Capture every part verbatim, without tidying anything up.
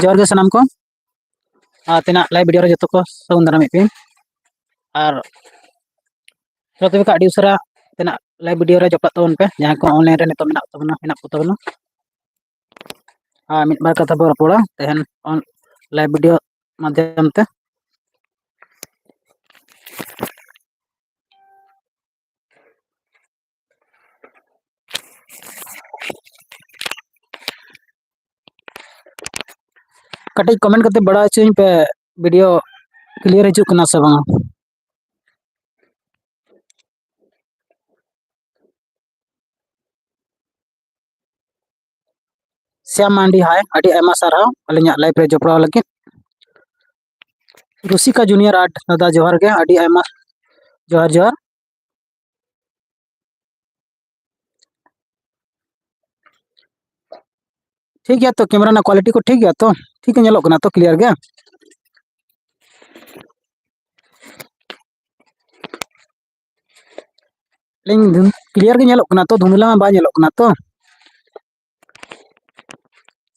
ᱡᱚᱦᱟᱨ ᱜᱮ ᱥᱟᱱᱟᱢ ᱠᱚ᱾ ᱟᱨ ᱛᱮᱱᱟᱜ live video ᱨᱮ ᱡᱚᱛᱚ ᱠᱚ ᱥᱟᱹᱜᱩᱱ ᱫᱟᱨᱟᱢᱮᱫ ᱯᱮ᱾ ᱟᱨ ᱡᱚᱛᱚ ᱠᱚ ᱟᱹᱰᱤ ᱩᱥᱟᱹᱨᱟ ᱛᱮᱱᱟᱜ live video ᱨᱮ ᱡᱚᱯᱲᱟᱜ ᱛᱟᱵᱚᱱ ᱯᱮ, ᱡᱟᱦᱟᱸᱭ ᱠᱚ online ᱨᱮ ᱱᱤᱛᱚᱜ ᱢᱮᱱᱟᱜ ᱛᱟᱵᱚᱱᱟ, ᱦᱮᱱᱟᱜ ᱠᱚ ᱛᱟᱵᱚᱱᱟ᱾ ᱟᱨ ᱢᱤᱫ ᱵᱟᱨ ᱠᱟᱛᱷᱟ ᱵᱚ ᱨᱚᱯᱚᱲᱟ ᱛᱮᱦᱮᱧ on-, live video ᱢᱟᱫᱽᱫᱷᱚᱢ ᱛᱮ᱾ ᱠᱟᱹᱴᱤᱡ comment ᱠᱟᱛᱮ ᱵᱟᱲᱟᱭ ᱦᱚᱪᱚᱧ ᱯᱮ, video clear ᱦᱤᱡᱩᱜ ᱠᱟᱱᱟ ᱥᱮ ᱵᱟᱝ? ᱥᱭᱟᱢ ᱢᱟᱱᱰᱤ, hi, ᱟᱹᱰᱤ ᱟᱭᱢᱟ ᱥᱟᱨᱦᱟᱣ ᱟᱹᱞᱤᱧᱟᱜ live ᱨᱮ ᱡᱚᱯᱲᱟᱣ ᱞᱟᱹᱜᱤᱫ᱾ ᱨᱩᱥᱤᱠᱟ Junior Art ᱫᱟᱫᱟ, ᱡᱚᱦᱟᱨ ᱜᱮ, ᱟᱹᱰᱤ ᱟᱭᱢᱟ ᱡᱚᱦᱟᱨ, ᱡᱚᱦᱟᱨ᱾ ᱴᱷᱤᱠ ᱜᱮᱭᱟ ᱛᱚ, camera ᱨᱮᱱᱟᱜ quality ᱠᱚ ᱴᱷᱤᱠ ᱜᱮᱭᱟ ᱛᱚ? ᱴᱷᱤᱠ ᱜᱮ ᱧᱮᱞᱚᱜ ᱠᱟᱱᱟ ᱛᱚ, clear ᱜᱮ? ᱞᱟᱹᱭᱟᱹᱧ, clear ᱜᱮ ᱧᱮᱞᱚᱜ ᱠᱟᱱᱟ ᱛᱚ? ᱫᱷᱩᱸᱫᱷᱞᱟ ᱢᱟ ᱵᱟᱭ ᱧᱮᱞᱚᱜ ᱠᱟᱱᱟ ᱛᱚ?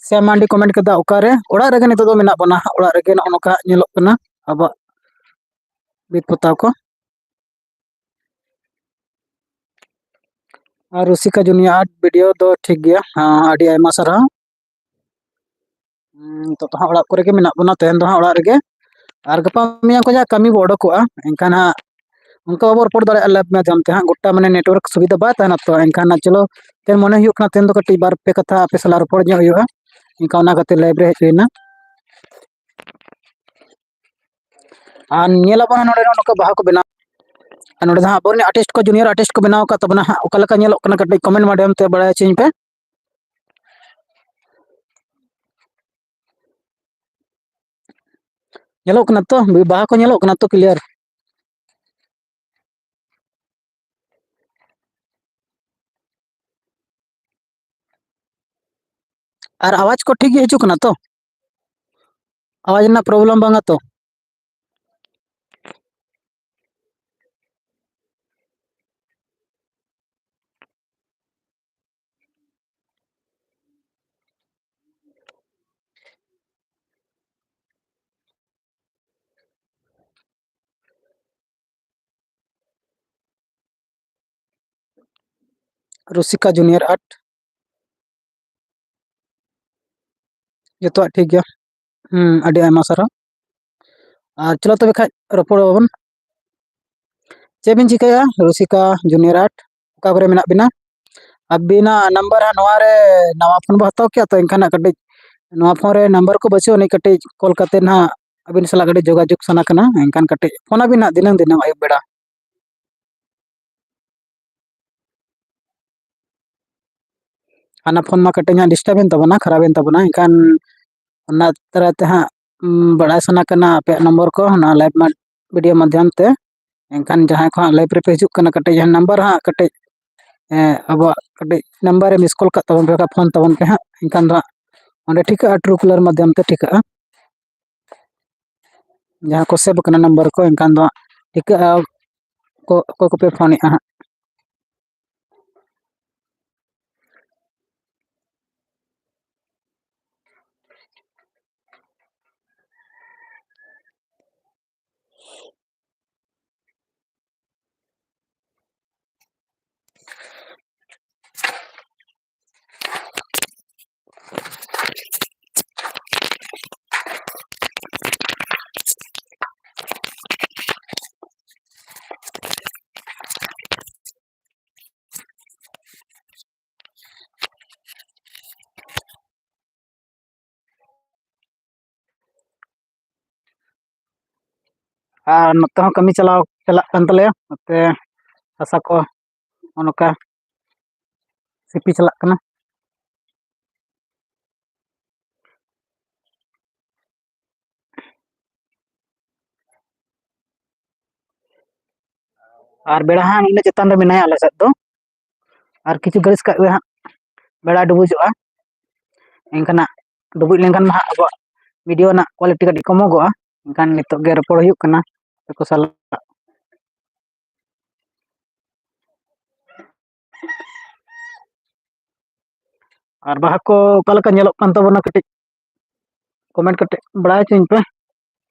ᱥᱭᱟᱢ ᱢᱟᱱᱰᱤ comment ᱠᱮᱫᱟ, "ᱚᱠᱟᱨᱮ?" ᱚᱲᱟᱜ ᱨᱮᱜᱮ ᱱᱤᱛᱚᱜ ᱫᱚ ᱢᱮᱱᱟᱜ ᱵᱚᱱᱟ, ᱚᱲᱟᱜ ᱨᱮᱜᱮ ᱱᱚᱜᱼᱚ ᱱᱚᱝᱠᱟ ᱧᱮᱞᱚᱜ ᱠᱟᱱᱟ ᱟᱵᱚᱣᱟᱜ ᱵᱷᱤᱛ ᱯᱚᱛᱟᱣ ᱠᱚ᱾ ᱟᱨ ᱨᱩᱥᱤᱠᱟ Junior Art video ᱫᱚ ᱴᱷᱤᱠ ᱜᱮᱭᱟ᱾ ᱦᱮᱸ, ᱟᱹᱰᱤ ᱟᱭᱢᱟ ᱥᱟᱨᱦᱟᱣ᱾ ᱦᱩᱸ, ᱱᱤᱛᱚᱜ ᱫᱚ ᱦᱟᱸᱜ ᱚᱲᱟᱜ ᱠᱚᱨᱮ ᱜᱮ ᱢᱮᱱᱟᱜ ᱵᱚᱱᱟ, ᱛᱮᱦᱮᱧ ᱫᱚ ᱦᱟᱸᱜ ᱚᱲᱟᱜ ᱨᱮᱜᱮ᱾ ᱟᱨ ᱜᱟᱯᱟ ᱢᱮᱭᱟᱝ ᱠᱷᱚᱱ ᱦᱟᱸᱜ ᱠᱟᱹᱢᱤ ᱵᱚ ᱚᱰᱚᱠᱚᱜᱼᱟ, ᱮᱱᱠᱷᱟᱱ ᱦᱟᱸᱜ ᱚᱱᱠᱟ ᱵᱟᱵᱚ ᱨᱚᱯᱚᱲ ᱫᱟᱲᱮᱭᱟᱜᱼᱟ live ᱢᱟᱫᱽᱫᱷᱚᱢ ᱛᱮ ᱦᱟᱸᱜ, ᱜᱚᱴᱟ ᱢᱟᱱᱮ network ᱥᱩᱵᱤᱫᱷᱟ ᱵᱟᱭ ᱛᱟᱦᱮᱱᱟ ᱛᱚ᱾ ᱮᱱᱠᱷᱟᱱ ᱦᱟᱸᱜ ᱪᱚᱞᱚ, ᱛᱮᱦᱮᱧ ᱢᱚᱱᱮ ᱦᱩᱭᱩᱜ ᱠᱟᱱᱟ ᱛᱮᱦᱮᱧ ᱫᱚ ᱠᱟᱹᱴᱤᱡ ᱵᱟᱨ ᱯᱮ ᱠᱟᱛᱷᱟ ᱟᱯᱮ ᱥᱟᱞᱟᱜ ᱨᱚᱯᱚᱲ ᱧᱚᱜ ᱦᱩᱭᱩᱜᱼᱟ, ᱮᱱᱠᱷᱟᱱ ᱚᱱᱟ ᱠᱷᱟᱹᱛᱤᱨ live ᱨᱮ ᱦᱮᱡ ᱦᱩᱭᱱᱟ᱾ ᱟᱨ ᱧᱮᱞ ᱟᱵᱚᱱ ᱱᱚᱰᱮ ᱱᱚᱜᱼᱚ ᱱᱚᱝᱠᱟ ᱵᱟᱦᱟ ᱠᱚ ᱵᱮᱱᱟᱣ, ᱟᱨ ᱱᱚᱰᱮ ᱫᱚ ᱦᱟᱸᱜ ᱟᱵᱚᱨᱮᱱ artist ᱠᱚ, junior artist ᱠᱚ ᱵᱮᱱᱟᱣ ᱟᱠᱟᱫ ᱛᱟᱵᱚᱱᱟ ᱦᱟᱸᱜ, ᱚᱠᱟ ᱞᱮᱠᱟ ᱧᱮᱞᱚᱜ ᱠᱟᱱᱟ ᱠᱟᱹᱴᱤᱡ comment ᱢᱟᱫᱽᱫᱷᱚᱢ ᱛᱮ ᱵᱟᱲᱟᱭ ᱦᱚᱪᱚᱧ ᱯᱮ᱾ ᱧᱮᱞᱚᱜ ᱠᱟᱱᱟ ᱛᱚ? ᱵᱟᱦᱟ ᱠᱚ ᱧᱮᱞᱚᱜ ᱠᱟᱱᱟ ᱛᱚ clear? ᱟᱨ ᱟᱣᱟᱡᱽ ᱠᱚ ᱴᱷᱤᱠ ᱜᱮ ᱦᱤᱡᱩᱜ ᱠᱟᱱᱟ ᱛᱚ? ᱟᱣᱟᱡᱽ ᱨᱮᱱᱟᱜ problem ᱵᱟᱝᱟ ᱛᱚ? ᱨᱩᱥᱤᱠᱟ ᱡᱩᱱᱤᱭᱟᱨ ᱟᱨᱴ᱾ ᱡᱚᱛᱚᱣᱟᱜ ᱴᱷᱤᱠ ᱜᱮᱭᱟ᱾ ᱦᱩᱸ, ᱟᱹᱰᱤ ᱟᱭᱢᱟ ᱥᱟᱨᱦᱟᱣ᱾ ᱟᱨ ᱪᱚᱞᱚ ᱛᱚᱵᱮ ᱠᱷᱟᱡ ᱨᱚᱯᱚᱲ ᱟᱵᱚᱱ᱾ ᱪᱮᱫ ᱵᱤᱱ ᱪᱤᱠᱟᱹᱭᱟ, ᱨᱩᱥᱤᱠᱟ ᱡᱩᱱᱤᱭᱟᱨ ᱟᱨᱴ? ᱚᱠᱟ ᱠᱚᱨᱮ ᱢᱮᱱᱟᱜ ᱵᱤᱱᱟ? ᱟᱹᱵᱤᱱᱟᱜ ᱱᱟᱢᱵᱟᱨ ᱦᱟᱸᱜ ᱱᱚᱣᱟ ᱨᱮ ᱱᱟᱣᱟ ᱯᱷᱳᱱ ᱵᱚ ᱦᱟᱛᱟᱣ ᱠᱮᱜᱼᱟ, ᱛᱚ ᱮᱱᱠᱷᱟᱱ ᱦᱟᱸᱜ ᱠᱟᱹᱴᱤᱡ ᱱᱚᱣᱟ ᱯᱷᱳᱱ ᱨᱮ ᱱᱟᱢᱵᱟᱨ ᱠᱚ ᱵᱟᱹᱪᱩᱜ ᱟᱹᱱᱤᱡ, ᱠᱟᱹᱴᱤᱡ ᱠᱚᱞ ᱠᱟᱛᱮ ᱱᱟᱦᱟᱜ ᱟᱹᱵᱤᱱ ᱥᱟᱞᱟᱜ ᱠᱟᱹᱴᱤᱡ ᱡᱳᱜᱟᱡᱳᱜᱽ ᱥᱟᱱᱟ ᱠᱟᱱᱟ, ᱮᱱᱠᱷᱟᱱ ᱠᱟᱹᱴᱤᱡ ᱯᱷᱳᱱ ᱟᱹᱵᱤᱱ ᱦᱟᱸᱜ ᱫᱤᱱᱟᱹᱢ ᱫᱤᱱᱟᱹᱢ ᱟᱹᱭᱩᱵ ᱵᱮᱲᱟ᱾ ᱦᱟᱱᱟ ᱯᱷᱳᱱ ᱢᱟ ᱠᱟᱹᱴᱤᱡ ᱦᱟᱸᱜ ᱰᱤᱥᱴᱟᱵ ᱮᱱ ᱛᱟᱵᱚᱱᱟ, ᱠᱷᱟᱨᱟᱯ ᱮᱱ ᱛᱟᱵᱚᱱᱟ, ᱮᱱᱠᱷᱟᱱ ᱚᱱᱟ ᱫᱟᱨᱟᱭ ᱛᱮ ᱦᱟᱸᱜ, ᱩᱢ, ᱵᱟᱲᱟᱭ ᱥᱟᱱᱟ ᱠᱟᱱᱟ ᱟᱯᱮᱭᱟᱜ ᱱᱚᱢᱵᱚᱨ ᱠᱚ, ᱚᱱᱟ ᱞᱟᱭᱤᱵᱷ ᱢᱟ-, ᱵᱷᱤᱰᱤᱭᱳ ᱢᱟᱫᱽᱫᱷᱚᱢ ᱛᱮ᱾ ᱮᱱᱠᱷᱟᱱ ᱡᱟᱦᱟᱸᱭ ᱠᱚ ᱦᱟᱸᱜ ᱞᱟᱭᱤᱵᱷ ᱨᱮᱯᱮ ᱦᱤᱡᱩᱜ ᱠᱟᱱᱟ, ᱠᱟᱹᱴᱤᱡ ᱦᱟᱸᱜ ᱱᱟᱢᱵᱟᱨ ᱦᱟᱸᱜ ᱠᱟᱹᱴᱤᱡ, ᱮᱸ, ᱟᱵᱚᱣᱟᱜ ᱠᱟᱹᱴᱤᱡ ᱱᱟᱢᱵᱟᱨ ᱨᱮ ᱢᱤᱥ ᱠᱚᱞ ᱠᱟᱜ ᱛᱟᱵᱚᱱ ᱯᱮ, ᱵᱟᱠᱷᱟᱡ ᱯᱷᱳᱱ ᱛᱟᱵᱚᱱ ᱯᱮ ᱦᱟᱸᱜ, ᱮᱱᱠᱷᱟᱱ ᱫᱚ ᱦᱟᱸᱜ ᱚᱸᱰᱮ ᱴᱷᱤᱠᱟᱹᱜᱼᱟ ᱴᱨᱩ ᱠᱚᱞᱟᱨ ᱢᱟᱫᱽᱫᱷᱚᱢ ᱛᱮ ᱴᱷᱤᱠᱟᱹᱜᱼᱟ᱾ ᱡᱟᱦᱟᱸ ᱠᱚ ᱥᱮᱵᱷ ᱠᱟᱱᱟ ᱱᱟᱢᱵᱟᱨ ᱠᱚ, ᱮᱱᱠᱷᱟᱱ ᱫᱚ ᱦᱟᱸᱜ ᱴᱷᱤᱠᱟᱹᱜᱼᱟ ᱚᱠᱚ-, ᱚᱠᱚᱭ ᱠᱚᱯᱮ ᱯᱷᱳᱱᱮᱫᱼᱟ ᱦᱟᱸᱜ᱾ ᱟᱨ ᱱᱚᱛᱮ ᱦᱚᱸ ᱠᱟᱹᱢᱤ ᱪᱟᱞᱟᱣ ᱪᱟᱞᱟᱜ ᱠᱟᱱ ᱛᱟᱞᱮᱭᱟ, ᱱᱚᱛᱮ ᱦᱟᱥᱟ ᱠᱚ ᱱᱚᱜᱼᱚ ᱱᱚᱝᱠᱟ ᱥᱤᱯᱤ ᱪᱟᱞᱟᱜ ᱠᱟᱱᱟ᱾ ᱟᱨ ᱵᱮᱲᱟ ᱦᱟᱸᱜ ᱤᱱᱟᱹ ᱪᱮᱛᱟᱱ ᱨᱮ ᱢᱮᱱᱟᱭᱟ ᱟᱞᱮ ᱥᱮᱫ ᱫᱚ᱾ ᱟᱨ ᱠᱤᱪᱷᱩ ᱜᱷᱟᱹᱲᱤᱡ ᱠᱷᱟᱡ ᱜᱮ ᱦᱟᱸᱜ ᱵᱮᱲᱟᱭ ᱰᱩᱵᱩᱡᱚᱜᱼᱟ᱾ ᱮᱱᱠᱷᱟᱱ ᱦᱟᱸᱜ ᱰᱩᱵᱩᱡ ᱞᱮᱱᱠᱷᱟᱱ ᱢᱟ ᱦᱟᱸᱜ ᱟᱵᱚᱣᱟᱜ ᱵᱷᱤᱰᱤᱭᱳ ᱨᱮᱱᱟᱜ ᱠᱳᱣᱟᱞᱤᱴᱤ ᱠᱟᱹᱴᱤᱡ ᱠᱚᱢᱚᱜᱚᱜᱼᱟ᱾ ᱮᱱᱠᱷᱟᱱ ᱱᱤᱛᱚᱜ ᱜᱮ ᱨᱚᱯᱚᱲ ᱦᱩᱭᱩᱜ ᱠᱟᱱᱟ ᱛᱟᱠᱚ ᱥᱟᱞᱟᱜ᱾ ᱟᱨ ᱵᱟᱦᱟ ᱠᱚ ᱚᱠᱟ ᱞᱮᱠᱟ ᱧᱮᱞᱚᱜ ᱠᱟᱱ ᱛᱟᱵᱚᱱᱟ, ᱠᱟᱹᱴᱤᱡ ᱠᱚᱢᱮᱱᱴ ᱠᱟᱛᱮ ᱵᱟᱲᱟᱭ ᱦᱚᱪᱚᱧ ᱯᱮ᱾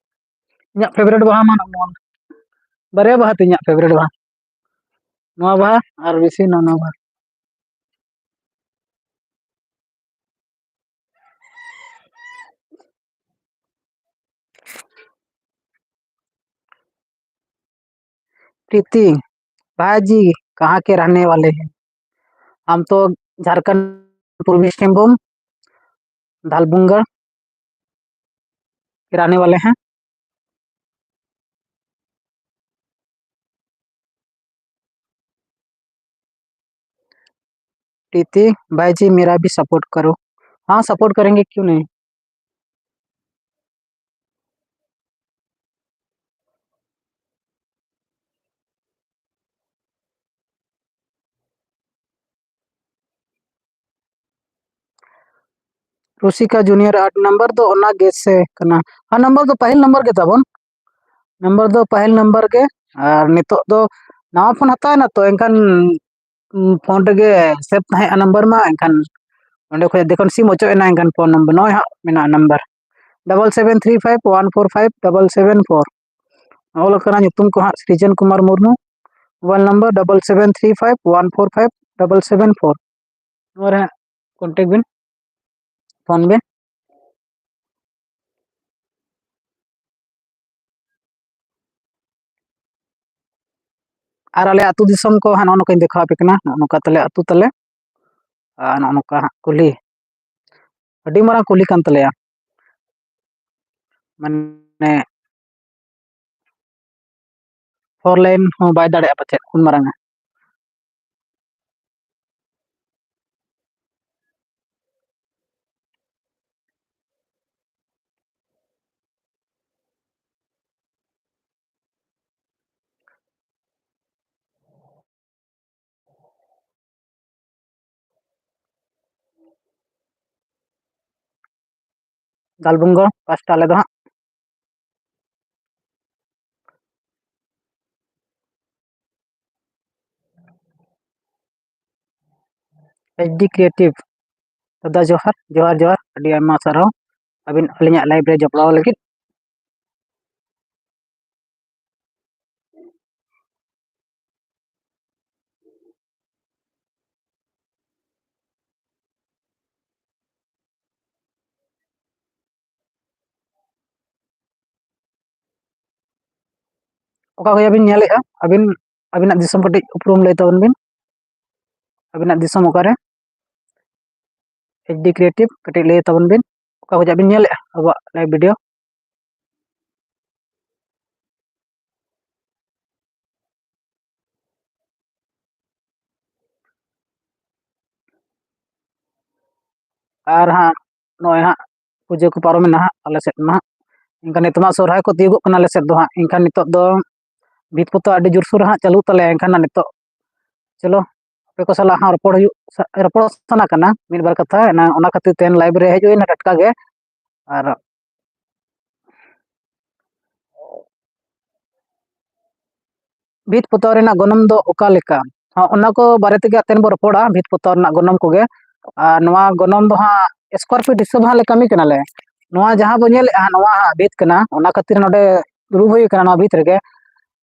ᱤᱧᱟᱹᱜ ᱯᱷᱮᱵᱟᱨᱮᱴ ᱵᱟᱦᱟ ᱢᱟ ᱱᱚᱜᱼᱚ ᱱᱚᱣᱟ᱾ ᱵᱟᱨᱭᱟ ᱵᱟᱦᱟ ᱛᱤᱧ ᱤᱧᱟᱹᱜ ᱯᱷᱮᱵᱟᱨᱮᱴ ᱵᱟᱦᱟ, ᱱᱚᱣᱟ ᱵᱟᱦᱟ ᱟᱨ ᱵᱮᱥᱤ ᱱᱚᱜᱼᱚ ᱱᱚᱣᱟ ᱵᱟᱦᱟ᱾ प्रीति, भाई जी, कहाँ के रहने वाले हैं? हम तो झारखंड, पूर्वी सिंहभूम, धालबुंगड़ के रहने वाले हैं। प्रीति, भाई जी, मेरा भी सपोर्ट करो। हाँ, सपोर्ट करेंगे, क्यों नहीं। ᱨᱩᱥᱤᱠᱟ ᱡᱩᱱᱤᱭᱟᱨ ᱟᱴ ᱱᱟᱢᱵᱟᱨ ᱫᱚ ᱚᱱᱟ ᱜᱮ ᱥᱮ ᱠᱟᱱᱟ? ᱦᱮᱸ, ᱱᱟᱢᱵᱟᱨ ᱫᱚ ᱯᱟᱹᱦᱤᱞ ᱱᱟᱢᱵᱟᱨ ᱜᱮ ᱛᱟᱵᱚᱱ᱾ ᱱᱟᱢᱵᱟᱨ ᱫᱚ ᱯᱟᱹᱦᱤᱞ ᱱᱟᱢᱵᱟᱨ ᱜᱮ᱾ ᱟᱨ ᱱᱤᱛᱚᱜ ᱫᱚ ᱱᱟᱣᱟ ᱯᱷᱳᱱ ᱦᱟᱛᱟᱣ ᱮᱱᱟ ᱛᱚ, ᱮᱱᱠᱷᱟᱱ, ᱩᱸ, ᱯᱷᱳᱱ ᱨᱮᱜᱮ ᱥᱮᱵᱷ ᱛᱟᱦᱮᱸᱜᱼᱟ ᱱᱟᱢᱵᱟᱨ ᱢᱟ, ᱮᱱᱠᱷᱟᱱ ᱚᱸᱰᱮ ᱠᱷᱚᱱ ᱫᱮᱠᱷᱚᱱ ᱥᱤᱢ ᱚᱪᱚᱜ ᱮᱱᱟ, ᱮᱱᱠᱷᱟᱱ ᱯᱷᱳᱱ ᱱᱟᱢᱵᱟᱨ ᱱᱚᱜᱼᱚᱭ ᱦᱟᱸᱜ ᱢᱮᱱᱟᱜᱼᱟ number double seven three five one four five double seven four. ᱚᱞ ᱟᱠᱟᱱᱟ ᱧᱩᱛᱩᱢ ᱠᱚ ᱦᱟᱸᱜ Srijon Kumar Murmu, mobile number double seven three five one four five double seven four. ᱱᱚᱣᱟ ᱨᱮ ᱦᱟᱸᱜ ᱠᱚᱱᱴᱮᱠᱴ ᱵᱤᱱ, ᱯᱷᱳᱱ ᱵᱤᱱ᱾ ᱟᱨ ᱟᱞᱮ ᱟᱹᱛᱩ ᱫᱤᱥᱚᱢ ᱠᱚ ᱦᱟᱸᱜ ᱱᱚᱜᱼᱚ ᱱᱚᱝᱠᱟᱧ ᱫᱮᱠᱷᱟᱣ ᱟᱯᱮ ᱠᱟᱱᱟ, ᱱᱚᱜᱼᱚ ᱱᱚᱝᱠᱟ ᱛᱟᱞᱮ ᱟᱹᱛᱩ ᱛᱟᱞᱮ, ᱟᱨ ᱱᱚᱜᱼᱚ ᱱᱚᱝᱠᱟ ᱦᱟᱸᱜ ᱠᱩᱞᱦᱤ, ᱟᱹᱰᱤ ᱢᱟᱨᱟᱝ ᱠᱩᱞᱦᱤ ᱠᱟᱱ ᱛᱟᱞᱮᱭᱟ, ᱢᱟᱱᱮ ᱯᱷᱳᱨ ᱞᱟᱭᱤᱱ ᱦᱚᱸ ᱵᱟᱭ ᱫᱟᱲᱮᱭᱟᱜᱼᱟ ᱯᱟᱪᱮᱫ, ᱩᱱ ᱢᱟᱨᱟᱝᱟ᱾ ᱫᱟᱞᱵᱩᱝᱜᱚᱲ ᱯᱟᱥᱴᱟ ᱟᱞᱮ ᱫᱚ ᱦᱟᱸᱜ᱾ ᱮᱭᱤᱪ ᱰᱤ ᱠᱨᱤᱭᱮᱴᱤᱵᱷ ᱫᱟᱫᱟ ᱡᱚᱦᱟᱨ, ᱡᱚᱦᱟᱨ, ᱡᱚᱦᱟᱨ, ᱟᱹᱰᱤ ᱟᱭᱢᱟ ᱥᱟᱨᱦᱟᱣ ᱟᱹᱵᱤᱱ ᱟᱹᱞᱤᱧᱟᱜ ᱞᱟᱭᱤᱵᱷ ᱨᱮ ᱡᱚᱯᱲᱟᱣ ᱞᱟᱹᱜᱤᱫ᱾ ᱚᱠᱟ ᱠᱷᱚᱱᱟᱜ ᱵᱤᱱ ᱧᱮᱞᱮᱫᱼᱟ? ᱟᱹᱵᱤᱱ ᱟᱹᱵᱤᱱᱟᱜ ᱫᱤᱥᱚᱢ ᱠᱟᱹᱴᱤᱡ ᱩᱯᱨᱩᱢ ᱞᱟᱹᱭ ᱛᱟᱵᱚᱱ ᱵᱤᱱ᱾ ᱟᱹᱵᱤᱱᱟᱜ ᱫᱤᱥᱚᱢ ᱚᱠᱟᱨᱮ? ᱮᱭᱤᱪ ᱰᱤ Creative, ᱠᱟᱹᱴᱤᱡ ᱞᱟᱹᱭ ᱛᱟᱵᱚᱱ ᱵᱤᱱ, ᱚᱠᱟ ᱠᱷᱚᱱᱟᱜ ᱵᱤᱱ ᱧᱮᱞᱮᱫᱼᱟ ᱟᱵᱚᱣᱟᱜ live video? ᱟᱨ ᱦᱟᱸᱜ ᱱᱚᱜᱼᱚᱭ ᱦᱟᱸᱜ ᱯᱩᱡᱟᱹ ᱠᱚ ᱯᱟᱨᱚᱢᱮᱱᱟ ᱦᱟᱸᱜ ᱟᱞᱮ ᱥᱮᱫ ᱢᱟ ᱦᱟᱸᱜ᱾ ᱮᱱᱠᱷᱟᱱ ᱱᱤᱛᱚᱜ ᱢᱟ ᱥᱚᱦᱨᱟᱭ ᱠᱚ ᱛᱤᱭᱳᱜᱚᱜ ᱠᱟᱱᱟ ᱟᱞᱮ ᱥᱮᱫ ᱫᱚ ᱦᱟᱸᱜ᱾ ᱮᱱᱠᱷᱟᱱ ᱱᱤᱛᱚᱜ ᱫᱚ ᱵᱷᱤᱛ ᱯᱚᱛᱟᱣ ᱟᱹᱰᱤ ᱡᱳᱨᱥᱳᱨ ᱦᱟᱸᱜ ᱪᱟᱹᱞᱩᱜ ᱛᱟᱞᱮᱭᱟ᱾ ᱮᱱᱠᱷᱟᱱ ᱱᱤᱛᱚᱜ ᱪᱚᱞᱚ ᱟᱯᱮ ᱠᱚ ᱥᱟᱞᱟᱜ ᱦᱟᱸᱜ ᱨᱚᱯᱚᱲ ᱦᱩᱭᱩᱜ, ᱨᱚᱯᱚᱲ ᱥᱟᱱᱟ ᱠᱟᱱᱟ ᱢᱤᱫ ᱵᱟᱨ ᱠᱟᱛᱷᱟ, ᱚᱱᱟ, ᱚᱱᱟ ᱠᱷᱟᱹᱛᱤᱨ ᱛᱮ live ᱨᱮ ᱦᱮᱡ ᱦᱩᱭᱱᱟ ᱴᱟᱴᱠᱟ ᱜᱮ᱾ ᱟᱨ ᱵᱷᱤᱛ ᱯᱚᱛᱟᱣ ᱨᱮᱱᱟᱜ ᱜᱚᱱᱚᱝ ᱫᱚ ᱚᱠᱟ ᱞᱮᱠᱟ? ᱦᱚᱸ, ᱚᱱᱟ ᱠᱚ ᱵᱟᱨᱮ ᱛᱮᱜᱮ ᱟᱛᱮᱱ ᱵᱚ ᱨᱚᱯᱚᱲᱟ, ᱵᱷᱤᱛ ᱯᱚᱛᱟᱣ ᱨᱮᱱᱟᱜ ᱜᱚᱱᱚᱝ ᱠᱚᱜᱮ᱾ ᱟᱨ ᱱᱚᱣᱟ ᱜᱚᱱᱚᱝ ᱫᱚ ᱦᱟᱸᱜ square feet ᱦᱤᱥᱟᱹᱵᱽ ᱦᱟᱸᱜ ᱞᱮ ᱠᱟᱹᱢᱤ ᱠᱟᱱᱟᱞᱮ᱾ ᱱᱚᱣᱟ ᱡᱟᱦᱟᱸ ᱵᱚ ᱧᱮᱞᱮᱫᱼᱟ ᱦᱟᱸᱜ, ᱱᱚᱣᱟ ᱦᱟᱸᱜ ᱵᱷᱤᱛ ᱠᱟᱱᱟ, ᱚᱱᱟ ᱠᱷᱟᱹᱛᱤᱨ ᱱᱚᱰᱮ ᱨᱩᱢ ᱦᱩᱭ ᱠᱟᱱᱟ ᱱᱚᱣᱟ ᱵᱷᱤᱛ ᱨᱮᱜᱮ᱾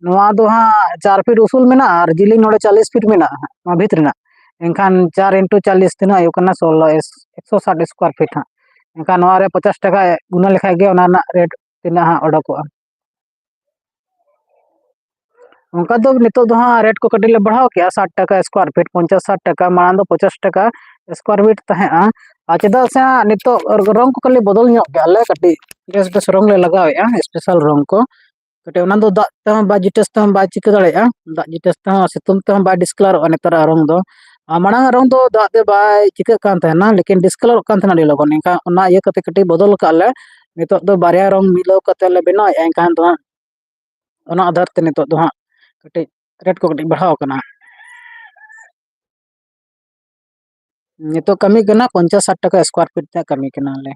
ᱱᱚᱣᱟ ᱫᱚ ᱦᱟᱸᱜ ᱪᱟᱨ feet ᱩᱥᱩᱞ ᱢᱮᱱᱟᱜᱼᱟ ᱟᱨ ᱡᱤᱞᱤᱧ ᱱᱚᱰᱮ ᱪᱚᱞᱞᱤᱥ feet ᱢᱮᱱᱟᱜᱼᱟ ᱦᱟᱸᱜ ᱱᱚᱣᱟ ᱵᱷᱤᱛ ᱨᱮᱱᱟᱜ᱾ ᱮᱱᱠᱷᱟᱱ ᱪᱟᱨ into ᱪᱚᱞᱞᱤᱥ ᱛᱤᱱᱟᱹᱜ ᱦᱩᱭᱩᱜ ᱠᱟᱱᱟ? ᱥᱳᱞᱞᱳ, ᱮᱠᱥᱚ ᱥᱟᱴ square feet ᱦᱟᱸᱜ᱾ ᱮᱱᱠᱷᱟᱱ ᱱᱚᱣᱟ ᱨᱮ ᱯᱚᱪᱟᱥ ᱴᱟᱠᱟ ᱜᱩᱱᱟᱹ ᱞᱮᱠᱷᱟᱡ ᱜᱮ ᱚᱱᱟ ᱨᱮᱱᱟᱜ rate ᱛᱤᱱᱟᱹᱜ ᱦᱟᱸᱜ ᱚᱰᱚᱠᱚᱜᱼᱟ᱾ ᱚᱱᱠᱟ ᱫᱚ ᱱᱤᱛᱚᱜ ᱫᱚ ᱦᱟᱸᱜ rate ᱠᱚ ᱠᱟᱹᱴᱤᱡ ᱞᱮ ᱵᱟᱲᱦᱟᱣ ᱠᱮᱜᱼᱟ, ᱥᱟᱴ ᱴᱟᱠᱟ square feet, ᱯᱚᱧᱪᱟᱥ ᱥᱟᱴ ᱴᱟᱠᱟ, ᱢᱟᱲᱟᱝ ᱫᱚ ᱯᱚᱪᱟᱥ ᱴᱟᱠᱟ square feet ᱛᱟᱦᱮᱸᱜᱼᱟ᱾ ᱟᱨ ᱪᱮᱫᱟᱜ ᱥᱮ ᱦᱟᱸᱜ ᱱᱤᱛᱚᱜ ᱨᱚᱝ ᱠᱚ ᱠᱷᱟᱹᱞᱤ ᱵᱚᱫᱚᱞ ᱧᱚᱜ ᱠᱮᱜᱼᱟ ᱞᱮ, ᱠᱟᱹᱴᱤᱡ ᱵᱮᱥ ᱵᱮᱥ ᱨᱚᱝ ᱞᱮ ᱞᱟᱜᱟᱣᱮᱜᱼᱟ, special ᱨᱚᱝ ᱠᱚ᱾ ᱠᱟᱹᱴᱤᱡ ᱚᱱᱟ ᱫᱚ ᱫᱟᱜ ᱛᱮᱦᱚᱸ ᱵᱟᱭ ᱡᱤᱴᱟᱹᱥ ᱛᱮᱦᱚᱸ ᱵᱟᱭ ᱪᱤᱠᱟᱹ ᱫᱟᱲᱮᱭᱟᱜᱼᱟ, ᱫᱟᱜ ᱡᱤᱴᱟᱹᱥ ᱛᱮᱦᱚᱸ ᱥᱤᱛᱩᱝ ᱛᱮᱦᱚᱸ ᱵᱟᱭ ᱰᱤᱥᱠᱟᱞᱟᱨᱚᱜᱼᱟ ᱱᱮᱛᱟᱨᱟᱜ ᱨᱚᱝ ᱫᱚ᱾ ᱟᱨ ᱢᱟᱲᱟᱝ ᱟᱜ ᱨᱚᱝ ᱫᱚ ᱫᱟᱜ ᱛᱮ ᱵᱟᱭ ᱪᱤᱠᱟᱹᱜ ᱠᱟᱱ ᱛᱟᱦᱮᱱᱟ, ᱞᱮᱠᱤᱱ ᱰᱤᱥᱠᱟᱞᱟᱨᱚᱜ ᱠᱟᱱ ᱛᱟᱦᱮᱱᱟ ᱟᱹᱰᱤ ᱞᱚᱜᱚᱱ᱾ ᱮᱱᱠᱷᱟᱱ ᱚᱱᱟ ᱤᱭᱟᱹ ᱠᱟᱛᱮ ᱠᱟᱹᱴᱤᱡ ᱵᱚᱫᱚᱞ ᱠᱟᱜᱼᱟ ᱞᱮ᱾ ᱱᱤᱛᱚᱜ ᱫᱚ ᱵᱟᱨᱭᱟ ᱨᱚᱝ ᱢᱤᱞᱟᱹᱣ ᱠᱟᱛᱮ ᱞᱮ ᱵᱮᱱᱟᱣᱮᱫᱼᱟ, ᱮᱱᱠᱷᱟᱱ ᱫᱚ ᱦᱟᱸᱜ ᱚᱱᱟ ᱟᱫᱷᱟᱨ ᱛᱮ ᱱᱤᱛᱚᱜ ᱫᱚ ᱦᱟᱸᱜ ᱠᱟᱹᱴᱤᱡ rate ᱠᱚ ᱠᱟᱹᱴᱤᱡ ᱵᱟᱲᱦᱟᱣ ᱠᱟᱱᱟ᱾ ᱱᱤᱛᱚᱜ ᱠᱟᱹᱢᱤ ᱠᱟᱱᱟ ᱯᱚᱧᱪᱟᱥ ᱥᱟᱴ ᱴᱟᱠᱟ square feet ᱛᱮ ᱠᱟᱹᱢᱤ ᱠᱟᱱᱟᱞᱮ᱾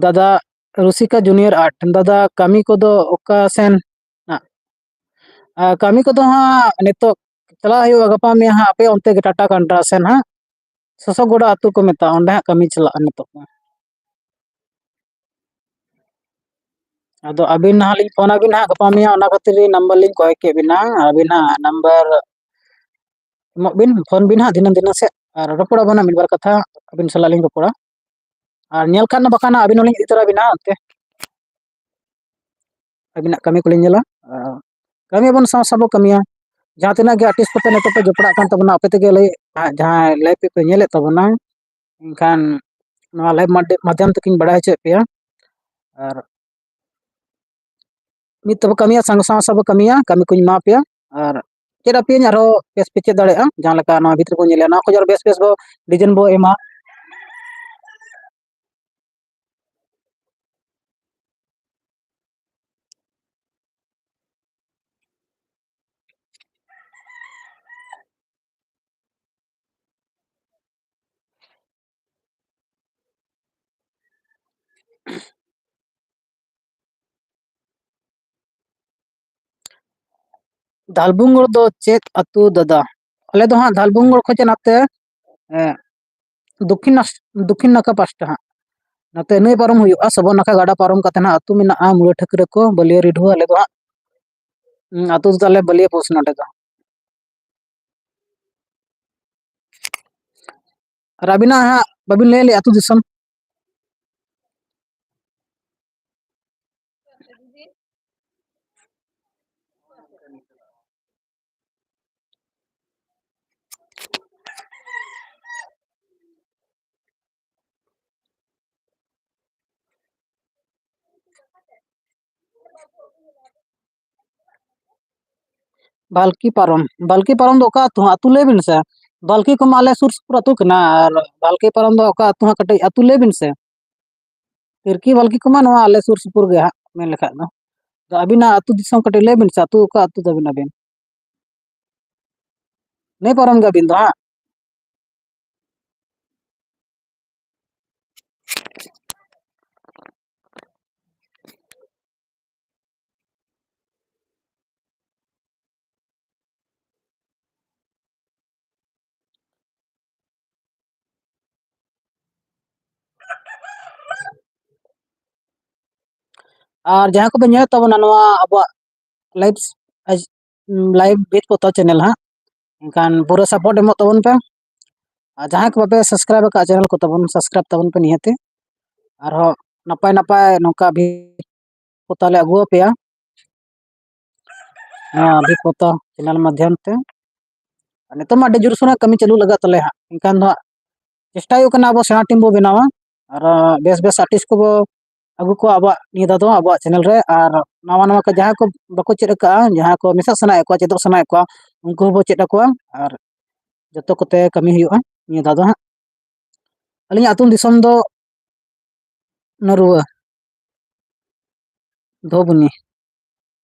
ᱫᱟᱫᱟ ᱨᱩᱥᱤᱠᱟ Junior Art, ᱫᱟᱫᱟ ᱠᱟᱹᱢᱤ ᱠᱚᱫᱚ ᱚᱠᱟ ᱥᱮᱱ ᱦᱟᱸᱜ? ᱟᱨ ᱠᱟᱹᱢᱤ ᱠᱚᱫᱚ ᱦᱟᱸᱜ ᱱᱤᱛᱚᱜ ᱪᱟᱞᱟᱜ ᱦᱩᱭᱩᱜᱼᱟ ᱜᱟᱯᱟ ᱢᱮᱭᱟᱝ ᱦᱟᱸᱜ ᱟᱯᱮ ᱚᱱᱛᱮ ᱜᱮ ᱴᱟᱴᱟ ᱠᱟᱱᱴᱨᱟ ᱥᱮᱱ ᱦᱟᱸᱜ, ᱥᱚᱥᱚ ᱜᱚᱰᱟ ᱟᱹᱛᱩ ᱠᱚ ᱢᱮᱛᱟᱜᱼᱟ, ᱚᱸᱰᱮ ᱦᱟᱸᱜ ᱠᱟᱹᱢᱤ ᱪᱟᱞᱟᱜᱼᱟ ᱱᱤᱛᱚᱜ ᱢᱟ᱾ ᱟᱫᱚ ᱟᱹᱵᱤᱱ ᱱᱟᱦᱟᱜ ᱞᱤᱧ ᱯᱷᱳᱱ ᱟᱹᱵᱤᱱᱟ ᱦᱟᱸᱜ ᱜᱟᱯᱟ ᱢᱮᱭᱟᱝ, ᱚᱱᱟ ᱠᱷᱟᱹᱛᱤᱨ ᱜᱮ ᱱᱟᱢᱵᱟᱨ ᱞᱤᱧ ᱠᱚᱭ ᱠᱮᱫ ᱵᱤᱱᱟ᱾ ᱟᱹᱵᱤᱱ ᱦᱟᱸᱜ ᱱᱟᱢᱵᱟᱨ ᱮᱢᱚᱜ ᱵᱤᱱ, ᱯᱷᱳᱱ ᱵᱤᱱ ᱦᱟᱸᱜ ᱫᱷᱤᱱᱟᱹᱝ ᱫᱷᱤᱱᱟᱹᱝ ᱥᱮᱫ, ᱟᱨ ᱨᱚᱯᱚᱲ ᱟᱵᱚᱱ ᱦᱟᱸᱜ ᱢᱤᱫ ᱵᱟᱨ ᱠᱟᱛᱷᱟ, ᱟᱹᱵᱤᱱ ᱥᱟᱞᱟᱜ ᱞᱤᱧ ᱨᱚᱯᱚᱲᱟ᱾ ᱟᱨ ᱧᱮᱞ ᱠᱷᱟᱱ ᱫᱚ ᱵᱟᱠᱷᱟᱱ ᱟᱹᱵᱤᱱ ᱦᱚᱸᱞᱤᱧ ᱤᱫᱤ ᱛᱚᱨᱟ ᱵᱤᱱᱟ ᱚᱱᱛᱮ᱾ ᱟᱹᱵᱤᱱᱟᱜ ᱠᱟᱹᱢᱤ ᱠᱚᱞᱤᱧ ᱧᱮᱞᱟ᱾ ᱟᱨ ᱠᱟᱹᱢᱤ ᱟᱵᱚᱱ, ᱥᱟᱶ ᱥᱟᱶ ᱵᱚ ᱠᱟᱹᱢᱤᱭᱟ᱾ ᱡᱟᱦᱟᱸ ᱛᱤᱱᱟᱹᱜ ᱜᱮ ᱟᱨᱴᱤᱥᱴ ᱠᱚᱯᱮ ᱱᱤᱛᱚᱜ ᱯᱮ ᱡᱚᱯᱲᱟᱜ ᱠᱟᱱ ᱛᱟᱵᱚᱱᱟ, ᱟᱯᱮ ᱛᱮᱜᱮ ᱞᱟᱹᱭ, ᱡᱟᱦᱟᱸ ᱞᱟᱭᱤᱵᱷ ᱯᱮ ᱧᱮᱞᱮᱫ ᱛᱟᱵᱚᱱᱟ, ᱮᱱᱠᱷᱟᱱ ᱱᱚᱣᱟ ᱞᱟᱭᱤᱵᱷ ᱢᱟᱫᱽᱫᱷᱚᱢ ᱛᱮᱠᱤᱱ ᱵᱟᱲᱟᱭ ᱦᱚᱪᱚᱭᱮᱫ ᱯᱮᱭᱟ᱾ ᱟᱨ ᱢᱤᱫ ᱛᱮᱵᱚ ᱠᱟᱹᱢᱤᱭᱟ, ᱥᱟᱝ ᱥᱟᱶ ᱥᱟᱶ ᱵᱚ ᱠᱟᱹᱢᱤᱭᱟ, ᱠᱟᱹᱢᱤ ᱠᱚᱧ ᱮᱢᱟ ᱯᱮᱭᱟ᱾ ᱟᱨ ᱪᱮᱫ ᱟᱯᱮᱭᱟᱹᱧ ᱟᱨᱦᱚᱸ ᱵᱮᱥ ᱯᱮ ᱪᱮᱫ ᱫᱟᱲᱮᱭᱟᱜᱼᱟ, ᱡᱟᱦᱟᱸ ᱞᱮᱠᱟ ᱱᱚᱣᱟ ᱵᱷᱤᱛᱨᱤ ᱵᱚ ᱧᱮᱞᱮᱜᱼᱟ, ᱱᱚᱣᱟ ᱠᱷᱚᱡ ᱟᱨ ᱵᱮᱥ ᱵᱮᱥ ᱵᱚ ᱰᱤᱡᱟᱭᱤᱱ ᱵᱚ ᱮᱢᱟ᱾ ᱫᱷᱟᱞᱵᱩᱝᱜᱚᱲ ᱫᱚ ᱪᱮᱫ ᱟᱹᱛᱩ ᱫᱟᱫᱟ? ᱟᱞᱮ ᱫᱚ ᱦᱟᱸᱜ ᱫᱷᱟᱞᱵᱩᱝᱜᱚᱲ ᱠᱷᱚᱡ ᱱᱟᱛᱮ, ᱮ, ᱫᱚᱠᱠᱷᱤᱱ ᱱᱟᱥ-, ᱫᱚᱠᱠᱷᱤᱱ ᱱᱟᱠᱷᱟ ᱯᱟᱥᱴᱟ ᱦᱟᱸᱜ᱾ ᱱᱟᱛᱮ ᱱᱟᱹᱭ ᱯᱟᱨᱚᱢ ᱦᱩᱭᱩᱜᱼᱟ, ᱥᱚᱵᱚᱨ ᱱᱟᱠᱷᱟ ᱜᱟᱰᱟ ᱯᱟᱨᱚᱢ ᱠᱟᱛᱮ ᱦᱟᱸᱜ ᱟᱹᱛᱩ ᱢᱮᱱᱟᱜᱼᱟ, ᱢᱩᱲᱟᱹ ᱴᱷᱟᱹᱠᱨᱟᱹ ᱠᱚ, ᱵᱟᱹᱞᱭᱟᱹ ᱨᱤᱰᱷᱩᱣᱟᱹ, ᱟᱞᱮ ᱫᱚ ᱦᱟᱸᱜ, ᱩᱸ, ᱟᱹᱛᱩ ᱫᱚ ᱛᱟᱞᱮ ᱵᱟᱹᱞᱭᱟᱹ ᱯᱳᱥᱴ ᱱᱚᱰᱮ ᱫᱚ᱾ ᱟᱨ ᱟᱹᱵᱤᱱᱟᱜ ᱦᱟᱸᱜ ᱵᱟᱹᱵᱤᱱ ᱞᱟᱹᱭ ᱞᱮᱜᱼᱟ ᱟᱹᱛᱩ ᱫᱤᱥᱚᱢ? ᱵᱷᱟᱞᱠᱤ ᱯᱟᱨᱚᱢ, ᱵᱷᱟᱞᱠᱤ ᱯᱟᱨᱚᱢ ᱫᱚ ᱚᱠᱟ ᱟᱹᱛᱩ ᱦᱟᱸᱜ? ᱟᱹᱛᱩ ᱞᱟᱹᱭ ᱵᱤᱱ ᱥᱮ᱾ ᱵᱷᱟᱞᱠᱤ ᱠᱚᱢᱟ ᱟᱞᱮ ᱥᱩᱨ ᱥᱩᱯᱩᱨ ᱟᱹᱛᱩ ᱠᱟᱱᱟ, ᱟᱨ ᱵᱷᱟᱞᱠᱤ ᱯᱟᱨᱚᱢ ᱫᱚ ᱚᱠᱟ ᱟᱹᱛᱩ ᱦᱟᱸᱜ? ᱠᱟᱹᱴᱤᱡ ᱟᱹᱛᱩ ᱞᱟᱹᱭ ᱵᱤᱱ ᱥᱮ᱾ ᱛᱤᱨᱠᱤ ᱵᱷᱟᱞᱠᱤ ᱠᱚᱢᱟ ᱱᱚᱣᱟ ᱟᱞᱮ ᱥᱩᱨ ᱥᱩᱯᱩᱨ ᱜᱮ ᱦᱟᱸᱜ, ᱢᱮᱱ ᱞᱮᱠᱷᱟᱡ ᱫᱚ᱾ ᱟᱫᱚ ᱟᱹᱵᱤᱱᱟᱜ ᱟᱹᱛᱩ ᱫᱤᱥᱚᱢ ᱠᱟᱹᱴᱤᱡ ᱞᱟᱹᱭ ᱵᱤᱱ ᱥᱮ, ᱟᱹᱛᱩ ᱚᱠᱟ ᱟᱹᱛᱩ ᱛᱟᱹᱵᱤᱱ ᱟᱹᱵᱤᱱ? ᱱᱟᱹᱭ ᱯᱟᱨᱚᱢ ᱜᱮ ᱟᱹᱵᱤᱱ ᱫᱚ ᱦᱟᱸᱜ? ᱟᱨ ᱡᱟᱦᱟᱸ ᱠᱚᱵᱮᱱ ᱧᱮᱞᱮᱫ ᱛᱟᱵᱚᱱᱟ ᱱᱚᱣᱟ ᱟᱵᱚᱣᱟᱜ ᱞᱟᱭᱤᱵᱷ, ᱞᱟᱭᱤᱵᱷ ᱵᱷᱤᱛ ᱯᱚᱛᱟᱣ ᱪᱮᱱᱮᱞ ᱦᱟᱸᱜ, ᱮᱱᱠᱷᱟᱱ ᱯᱩᱨᱟᱹ ᱥᱟᱯᱳᱨᱴ ᱮᱢᱚᱜ ᱛᱟᱵᱚᱱ ᱯᱮ᱾ ᱟᱨ ᱡᱟᱦᱟᱸᱭ ᱠᱚ ᱵᱟᱯᱮ ᱥᱟᱵᱥᱠᱨᱟᱭᱤᱵ ᱟᱠᱟᱫ ᱪᱮᱱᱮᱞ ᱠᱚ ᱛᱟᱵᱚᱱ, ᱥᱟᱵᱥᱠᱨᱟᱭᱤᱵ ᱛᱟᱵᱚᱱ ᱯᱮ ᱱᱤᱦᱟᱹᱛᱤ᱾ ᱟᱨᱦᱚᱸ ᱱᱟᱯᱟᱭ ᱱᱟᱯᱟᱭ ᱱᱚᱝᱠᱟ ᱵᱷᱤᱛ ᱯᱚᱛᱟᱣ ᱞᱮ ᱟᱹᱜᱩ ᱟᱯᱮᱭᱟ᱾ ᱱᱚᱣᱟ ᱵᱷᱤᱛ ᱯᱚᱛᱟᱣ ᱪᱮᱱᱮᱞ ᱢᱟᱫᱽᱫᱷᱚᱢ ᱛᱮ᱾ ᱟᱨ ᱱᱤᱛᱚᱜ ᱢᱟ ᱟᱹᱰᱤ ᱡᱳᱨᱥᱳᱨ ᱨᱮᱱᱟᱜ ᱠᱟᱹᱢᱤ ᱪᱟᱹᱞᱩ ᱞᱟᱜᱟᱜ ᱛᱟᱞᱮᱭᱟ ᱦᱟᱸᱜ᱾ ᱮᱱᱠᱷᱟᱱ ᱫᱚ ᱦᱟᱸᱜ ᱪᱮᱥᱴᱟ ᱦᱩᱭᱩᱜ ᱠᱟᱱᱟ ᱟᱵᱚ ᱥᱮᱬᱟ ᱴᱤᱢ ᱵᱚ ᱵᱮᱱᱟᱣᱟ, ᱟᱨ ᱵᱮᱥ ᱵᱮᱥ ᱟᱨᱴᱤᱥᱴ ᱠᱚᱵᱚ ᱟᱹᱜᱩ ᱠᱚᱣᱟ ᱟᱵᱚᱣᱟᱜ ᱱᱤᱭᱟᱹ ᱫᱷᱟᱣ ᱫᱚ ᱟᱵᱚᱣᱟᱜ ᱪᱮᱱᱮᱞ ᱨᱮ᱾ ᱟᱨ ᱱᱟᱣᱟ ᱱᱟᱣᱟ ᱠᱚ ᱡᱟᱦᱟᱸᱭ ᱠᱚ ᱵᱟᱠᱚ ᱪᱮᱫ ᱟᱠᱟᱫᱼᱟ, ᱡᱟᱦᱟᱸ ᱠᱚ ᱢᱮᱥᱟᱜ ᱥᱟᱱᱟᱭᱮᱫ ᱠᱚᱣᱟ, ᱪᱮᱫᱚᱜ ᱥᱟᱱᱟᱭᱮᱫ ᱠᱚᱣᱟ, ᱩᱱᱠᱩ ᱦᱚᱸᱵᱚ ᱪᱮᱫ ᱟᱠᱚᱣᱟ᱾ ᱟᱨ ᱡᱚᱛᱚ ᱠᱚᱛᱮ ᱠᱟᱹᱢᱤ ᱦᱩᱭᱩᱜᱼᱟ ᱱᱤᱭᱟᱹ ᱫᱷᱟᱣ ᱫᱚ ᱦᱟᱸᱜ᱾ ᱟᱹᱞᱤᱧᱟᱜ ᱟᱹᱛᱩ ᱫᱤᱥᱚᱢ ᱫᱚ ᱱᱟᱹᱨᱩᱣᱟᱹ, ᱫᱷᱚᱵᱩᱱᱤ᱾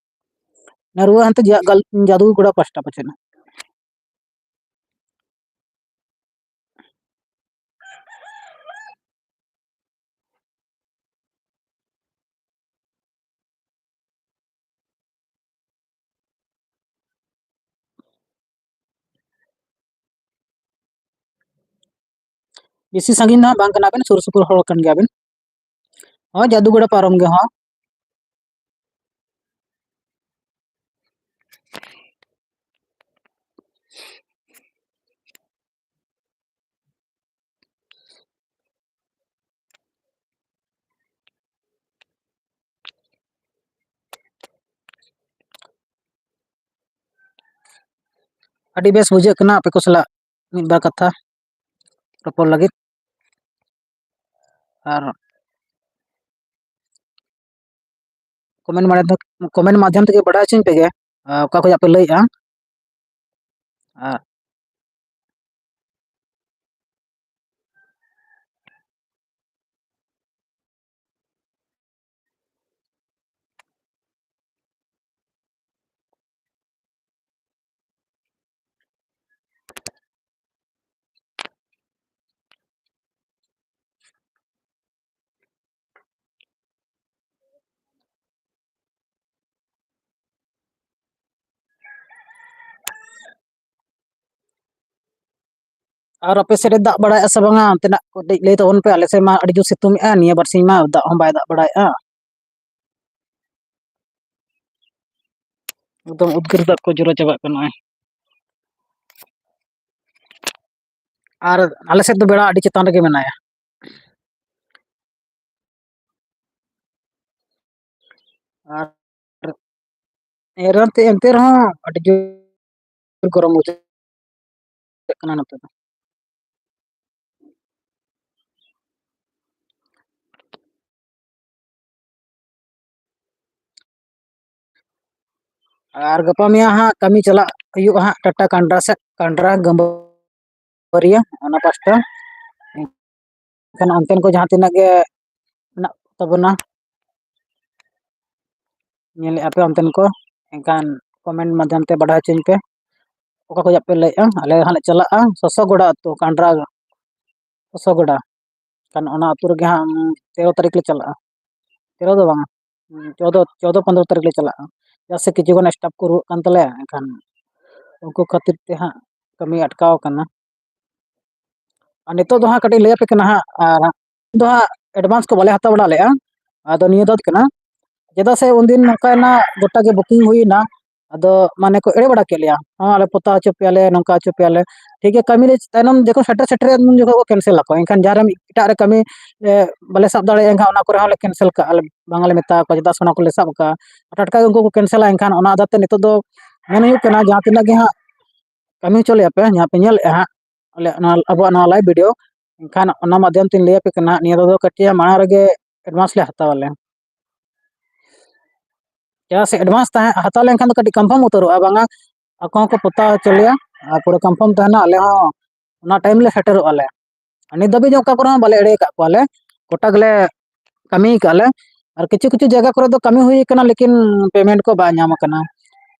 ᱱᱟᱹᱨᱩᱣᱟᱹ ᱦᱟᱱᱛᱮ ᱡᱟ-, ᱜᱟᱞ-, ᱡᱟᱫᱩᱜᱚᱲᱟ ᱯᱟᱥᱴᱟ ᱯᱟᱪᱮ ᱱᱟᱜ᱾ ᱵᱮᱥᱤ ᱥᱟᱺᱜᱤᱧ ᱫᱚ ᱦᱟᱸᱜ ᱵᱟᱝ ᱠᱟᱱᱟ ᱵᱮᱱ, ᱥᱩᱨ ᱥᱩᱯᱩᱨ ᱦᱚᱲ ᱠᱟᱱ ᱜᱮᱭᱟ ᱵᱮᱱ᱾ ᱦᱚᱸ, ᱡᱟᱫᱩᱜᱚᱲᱟ ᱯᱟᱨᱚᱢ ᱜᱮ ᱦᱚᱸ᱾ ᱟᱹᱰᱤ ᱵᱮᱥ ᱵᱩᱡᱷᱟᱹᱜ ᱠᱟᱱᱟ ᱟᱯᱮ ᱠᱚ ᱥᱟᱞᱟᱜ ᱢᱤᱫ ᱵᱟᱨ ᱠᱟᱛᱷᱟ ᱨᱚᱯᱚᱲ ᱞᱟᱹᱜᱤᱫ᱾ ᱟᱨ ᱠᱚᱢᱮᱱᱴ ᱢᱟᱫᱽᱫᱷᱚᱢ, ᱠᱚᱢᱮᱱᱴ ᱢᱟᱫᱽᱫᱷᱚᱢ ᱛᱮᱜᱮ ᱵᱟᱰᱟᱭ ᱦᱚᱪᱚᱧ ᱯᱮᱜᱮ, ᱟᱨ ᱚᱠᱟ ᱠᱷᱚᱱᱟᱜ ᱯᱮ ᱞᱟᱹᱭᱮᱫᱼᱟ᱾ ᱟᱨ ᱟᱨ ᱟᱯᱮ ᱥᱮᱫ ᱮ ᱫᱟᱜ ᱵᱟᱲᱟᱭᱮᱫᱼᱟ ᱥᱮ ᱵᱟᱝᱟ? ᱚᱱᱛᱮᱱᱟᱜ ᱠᱟᱹᱴᱤᱡ ᱞᱟᱹᱭ ᱛᱟᱵᱚᱱ ᱯᱮ᱾ ᱟᱞᱮ ᱥᱮᱫ ᱢᱟ ᱟᱹᱰᱤ ᱡᱳᱨ ᱥᱤᱛᱩᱝ ᱮᱜᱼᱟ, ᱱᱤᱭᱟᱹ ᱵᱟᱨᱥᱤᱧ ᱢᱟ ᱫᱟᱜ ᱦᱚᱸ ᱵᱟᱭ ᱫᱟᱜ ᱵᱟᱲᱟᱭᱮᱫᱼᱟ᱾ ᱮᱠᱫᱚᱢ ᱩᱫᱽᱜᱟᱹᱨ ᱫᱟᱜ ᱠᱚ ᱡᱚᱨᱚ ᱪᱟᱵᱟᱜ ᱠᱟᱱᱟ᱾ ᱟᱨ ᱟᱞᱮ ᱥᱮᱫ ᱫᱚ ᱵᱮᱲᱟ ᱟᱹᱰᱤ ᱪᱮᱛᱟᱱ ᱨᱮᱜᱮ ᱢᱮᱱᱟᱭᱟ᱾ ᱟᱨ ᱮᱱᱛᱮ ᱮᱱᱛᱮ ᱨᱮᱦᱚᱸ ᱟᱹᱰᱤ ᱡᱳᱨ ᱜᱚᱨᱚᱢ ᱵᱩᱡᱷᱟᱹᱜ ᱠᱟᱱᱟ ᱱᱚᱛᱮ ᱫᱚ᱾ ᱟᱨ ᱜᱟᱯᱟ ᱢᱮᱭᱟᱝ ᱦᱟᱸᱜ ᱠᱟᱹᱢᱤ ᱪᱟᱞᱟᱜ ᱦᱩᱭᱩᱜᱼᱟ ᱦᱟᱸᱜ ᱴᱟᱴᱟ ᱠᱟᱱᱰᱨᱟ ᱥᱮᱫ, ᱠᱟᱱᱰᱨᱟ ᱜᱟᱹᱵᱟᱹᱨᱤᱭᱟᱹ ᱚᱱᱟ ᱯᱟᱥᱴᱟ᱾ ᱮᱱᱠᱷᱟᱱ ᱚᱱᱛᱮᱱ ᱠᱚ ᱡᱟᱦᱟᱸ ᱛᱤᱱᱟᱹᱜ ᱜᱮ ᱢᱮᱱᱟᱜ ᱛᱟᱵᱚᱱᱟ, ᱧᱮᱞᱮᱫᱼᱟ ᱯᱮ ᱚᱱᱛᱮᱱ ᱠᱚ, ᱮᱱᱠᱷᱟᱱ ᱠᱚᱢᱮᱱᱴ ᱢᱟᱫᱽᱫᱷᱚᱢ ᱛᱮ ᱵᱟᱰᱟᱭ ᱦᱚᱪᱚᱧ ᱯᱮ᱾ ᱚᱠᱟ ᱠᱷᱚᱱᱟᱜ ᱯᱮ ᱞᱟᱹᱭᱮᱫᱼᱟ? ᱟᱞᱮ ᱦᱟᱸᱜ ᱞᱮ ᱪᱟᱞᱟᱜᱼᱟ ᱥᱚᱥᱚᱜᱚᱲᱟ ᱟᱹᱛᱩ, ᱠᱟᱱᱰᱨᱟ ᱥᱚᱥᱚᱜᱚᱲᱟ᱾ ᱠᱷᱟᱱ ᱚᱱᱟ ᱟᱹᱛᱩ ᱨᱮᱜᱮ ᱦᱟᱸᱜ ᱛᱮᱨᱚ ᱛᱟᱹᱨᱤᱠᱷ ᱞᱮ ᱪᱟᱞᱟᱜᱼᱟ᱾ ᱛᱮᱨᱚ ᱫᱚ ᱵᱟᱝᱟ, ᱪᱳᱫᱽᱫᱳ, ᱪᱳᱫᱽᱫᱳ ᱯᱚᱱᱨᱚ ᱛᱟᱹᱨᱤᱠᱷ ᱞᱮ ᱪᱟᱞᱟᱜᱼᱟ᱾ ᱪᱮᱫᱟᱜ ᱥᱮ ᱠᱤᱪᱷᱩ ᱜᱟᱱ ᱥᱴᱟᱯ ᱠᱚ ᱨᱩᱣᱟᱹᱜ ᱠᱟᱱ ᱛᱟᱞᱮᱭᱟ, ᱮᱱᱠᱷᱟᱱ ᱩᱱᱠᱩ ᱠᱷᱟᱹᱛᱤᱨ ᱛᱮ ᱦᱟᱸᱜ ᱠᱟᱹᱢᱤ ᱟᱴᱠᱟᱣ ᱟᱠᱟᱱᱟ᱾ ᱟᱨ ᱱᱤᱛᱚᱜ ᱫᱚ ᱦᱟᱸᱜ ᱠᱟᱹᱴᱤᱡ ᱞᱟᱹᱭ ᱟᱯᱮ ᱠᱟᱱᱟ ᱦᱟᱸᱜ, ᱟᱨ ᱫᱚ ᱦᱟᱸᱜ ᱮᱰᱵᱷᱟᱱᱥ ᱠᱚ ᱵᱟᱞᱮ ᱦᱟᱛᱟᱣ ᱵᱟᱲᱟ ᱞᱮᱫᱼᱟ᱾ ᱟᱫᱚ ᱱᱤᱭᱟᱹ ᱫᱚ ᱠᱟᱱᱟ, ᱪᱮᱫᱟᱜ ᱥᱮ ᱩᱱᱫᱤᱱ ᱱᱚᱝᱠᱟᱭᱮᱱᱟ, ᱜᱚᱴᱟ ᱜᱮ ᱵᱩᱠᱤᱝ ᱦᱩᱭᱮᱱᱟ᱾ ᱟᱫᱚ ᱢᱟᱱᱮ ᱠᱚ ᱮᱲᱮ ᱵᱟᱲᱟ ᱠᱮᱫ ᱞᱮᱭᱟ, ᱦᱚᱸ, ᱟᱞᱮ ᱯᱚᱛᱟᱣ ᱦᱚᱪᱚ ᱯᱮᱭᱟᱞᱮ, ᱱᱚᱝᱠᱟ ᱦᱚᱪᱚ ᱯᱮᱭᱟᱞᱮ, ᱴᱷᱤᱠ ᱜᱮᱭᱟ᱾ ᱠᱟᱹᱢᱤ ᱨᱮ ᱛᱟᱭᱱᱚᱢ ᱡᱚᱠᱷᱚᱱ ᱥᱮᱴᱮᱨ ᱥᱮᱴᱮᱨ ᱩᱱ ᱡᱚᱠᱷᱚᱱ ᱠᱚ ᱠᱮᱱᱥᱮᱞ ᱟᱠᱚ᱾ ᱮᱱᱠᱷᱟᱱ ᱡᱟᱦᱟᱸ ᱨᱮ ᱮᱴᱟᱜ ᱨᱮ ᱠᱟᱹᱢᱤ ᱮ, ᱵᱟᱞᱮ ᱥᱟᱵ ᱫᱟᱲᱮᱭᱟᱜᱼᱟ, ᱮᱱᱠᱷᱟᱱ ᱚᱱᱟ ᱠᱚᱨᱮ ᱦᱚᱸᱞᱮ ᱠᱮᱱᱥᱮᱞ ᱠᱟᱜᱼᱟ, ᱵᱟᱝᱞᱮ ᱢᱮᱛᱟ ᱠᱚᱣᱟ, ᱪᱮᱫᱟᱜ ᱥᱮ ᱚᱱᱟ ᱠᱚᱞᱮ ᱥᱟᱵ ᱠᱟᱜᱼᱟ᱾ ᱴᱟᱴᱠᱟ ᱜᱮ ᱩᱱᱠᱩ ᱠᱚ ᱠᱮᱱᱥᱮᱞᱟ, ᱮᱱᱠᱷᱟᱱ ᱚᱱᱟ ᱟᱫᱷᱟᱨ ᱛᱮ ᱱᱤᱛᱚᱜ ᱫᱚ ᱢᱮᱱ ᱦᱩᱭᱩᱜ ᱠᱟᱱᱟ, ᱡᱟᱦᱟᱸ ᱛᱤᱱᱟᱹᱜ ᱜᱮ ᱦᱟᱸᱜ ᱠᱟᱹᱢᱤ ᱦᱚᱪᱚ ᱞᱮᱭᱟ ᱯᱮ, ᱡᱟᱦᱟᱸ ᱯᱮ ᱧᱮᱞᱮᱫᱼᱟ ᱦᱟᱸᱜ, ᱟᱞᱮ ᱱᱚᱣᱟ, ᱟᱵᱚᱣᱟᱜ ᱱᱚᱣᱟ ᱞᱟᱭᱤᱵᱷ ᱵᱷᱤᱰᱤᱭᱳ, ᱮᱱᱠᱷᱟᱱ ᱚᱱᱟ ᱢᱟᱫᱽᱫᱷᱚᱢ ᱛᱤᱧ ᱞᱟᱹᱭ ᱟᱯᱮ ᱠᱟᱱᱟ, ᱱᱤᱭᱟᱹ ᱫᱚ ᱠᱟᱹᱴᱤᱡ ᱢᱟᱲᱟᱝ ᱨᱮᱜᱮ ᱮᱰᱵᱷᱟᱱᱥ ᱞᱮ ᱦᱟᱛᱟᱣ ᱟᱞᱮ᱾ ᱪᱮᱫᱟᱜ ᱥᱮ ᱮᱰᱵᱷᱟᱱᱥ ᱛᱟᱦᱮᱸ, ᱦᱟᱛᱟᱣ ᱞᱮᱱᱠᱷᱟᱱ ᱫᱚ ᱠᱟᱹᱴᱤᱡ ᱠᱚᱱᱯᱷᱟᱨᱢ ᱩᱛᱟᱹᱨᱚᱜᱼᱟ, ᱵᱟᱝᱟ ᱟᱠᱚ ᱦᱚᱸᱠᱚ ᱯᱚᱛᱟᱣ ᱦᱚᱪᱚ ᱞᱮᱭᱟ ᱟᱨ ᱯᱩᱨᱟᱹ ᱠᱚᱱᱯᱷᱟᱨᱢ ᱛᱟᱦᱮᱱᱟ, ᱟᱞᱮ ᱦᱚᱸ ᱚᱱᱟ ᱴᱟᱭᱤᱢ ᱞᱮ ᱥᱮᱴᱮᱨᱚᱜᱼᱟ ᱞᱮ᱾ ᱟᱨ ᱱᱤᱛ ᱫᱷᱟᱹᱵᱤᱡ ᱦᱚᱸ ᱚᱠᱟ ᱠᱚᱨᱮ ᱦᱚᱸ ᱵᱟᱞᱮ ᱮᱲᱮ ᱟᱠᱟᱫ ᱠᱚᱣᱟ ᱞᱮ, ᱜᱚᱴᱟ ᱜᱮᱞᱮ ᱠᱟᱹᱢᱤ ᱟᱠᱟᱫ ᱞᱮ᱾ ᱟᱨ ᱠᱤᱪᱷᱩ ᱠᱤᱪᱷᱩ ᱡᱟᱭᱜᱟ ᱠᱚᱨᱮ ᱫᱚ ᱠᱟᱹᱢᱤ ᱦᱩᱭ ᱠᱟᱱᱟ, ᱞᱮᱠᱤᱱ ᱯᱮᱢᱮᱱᱴ ᱠᱚ ᱵᱟᱭ ᱧᱟᱢ ᱟᱠᱟᱱᱟ᱾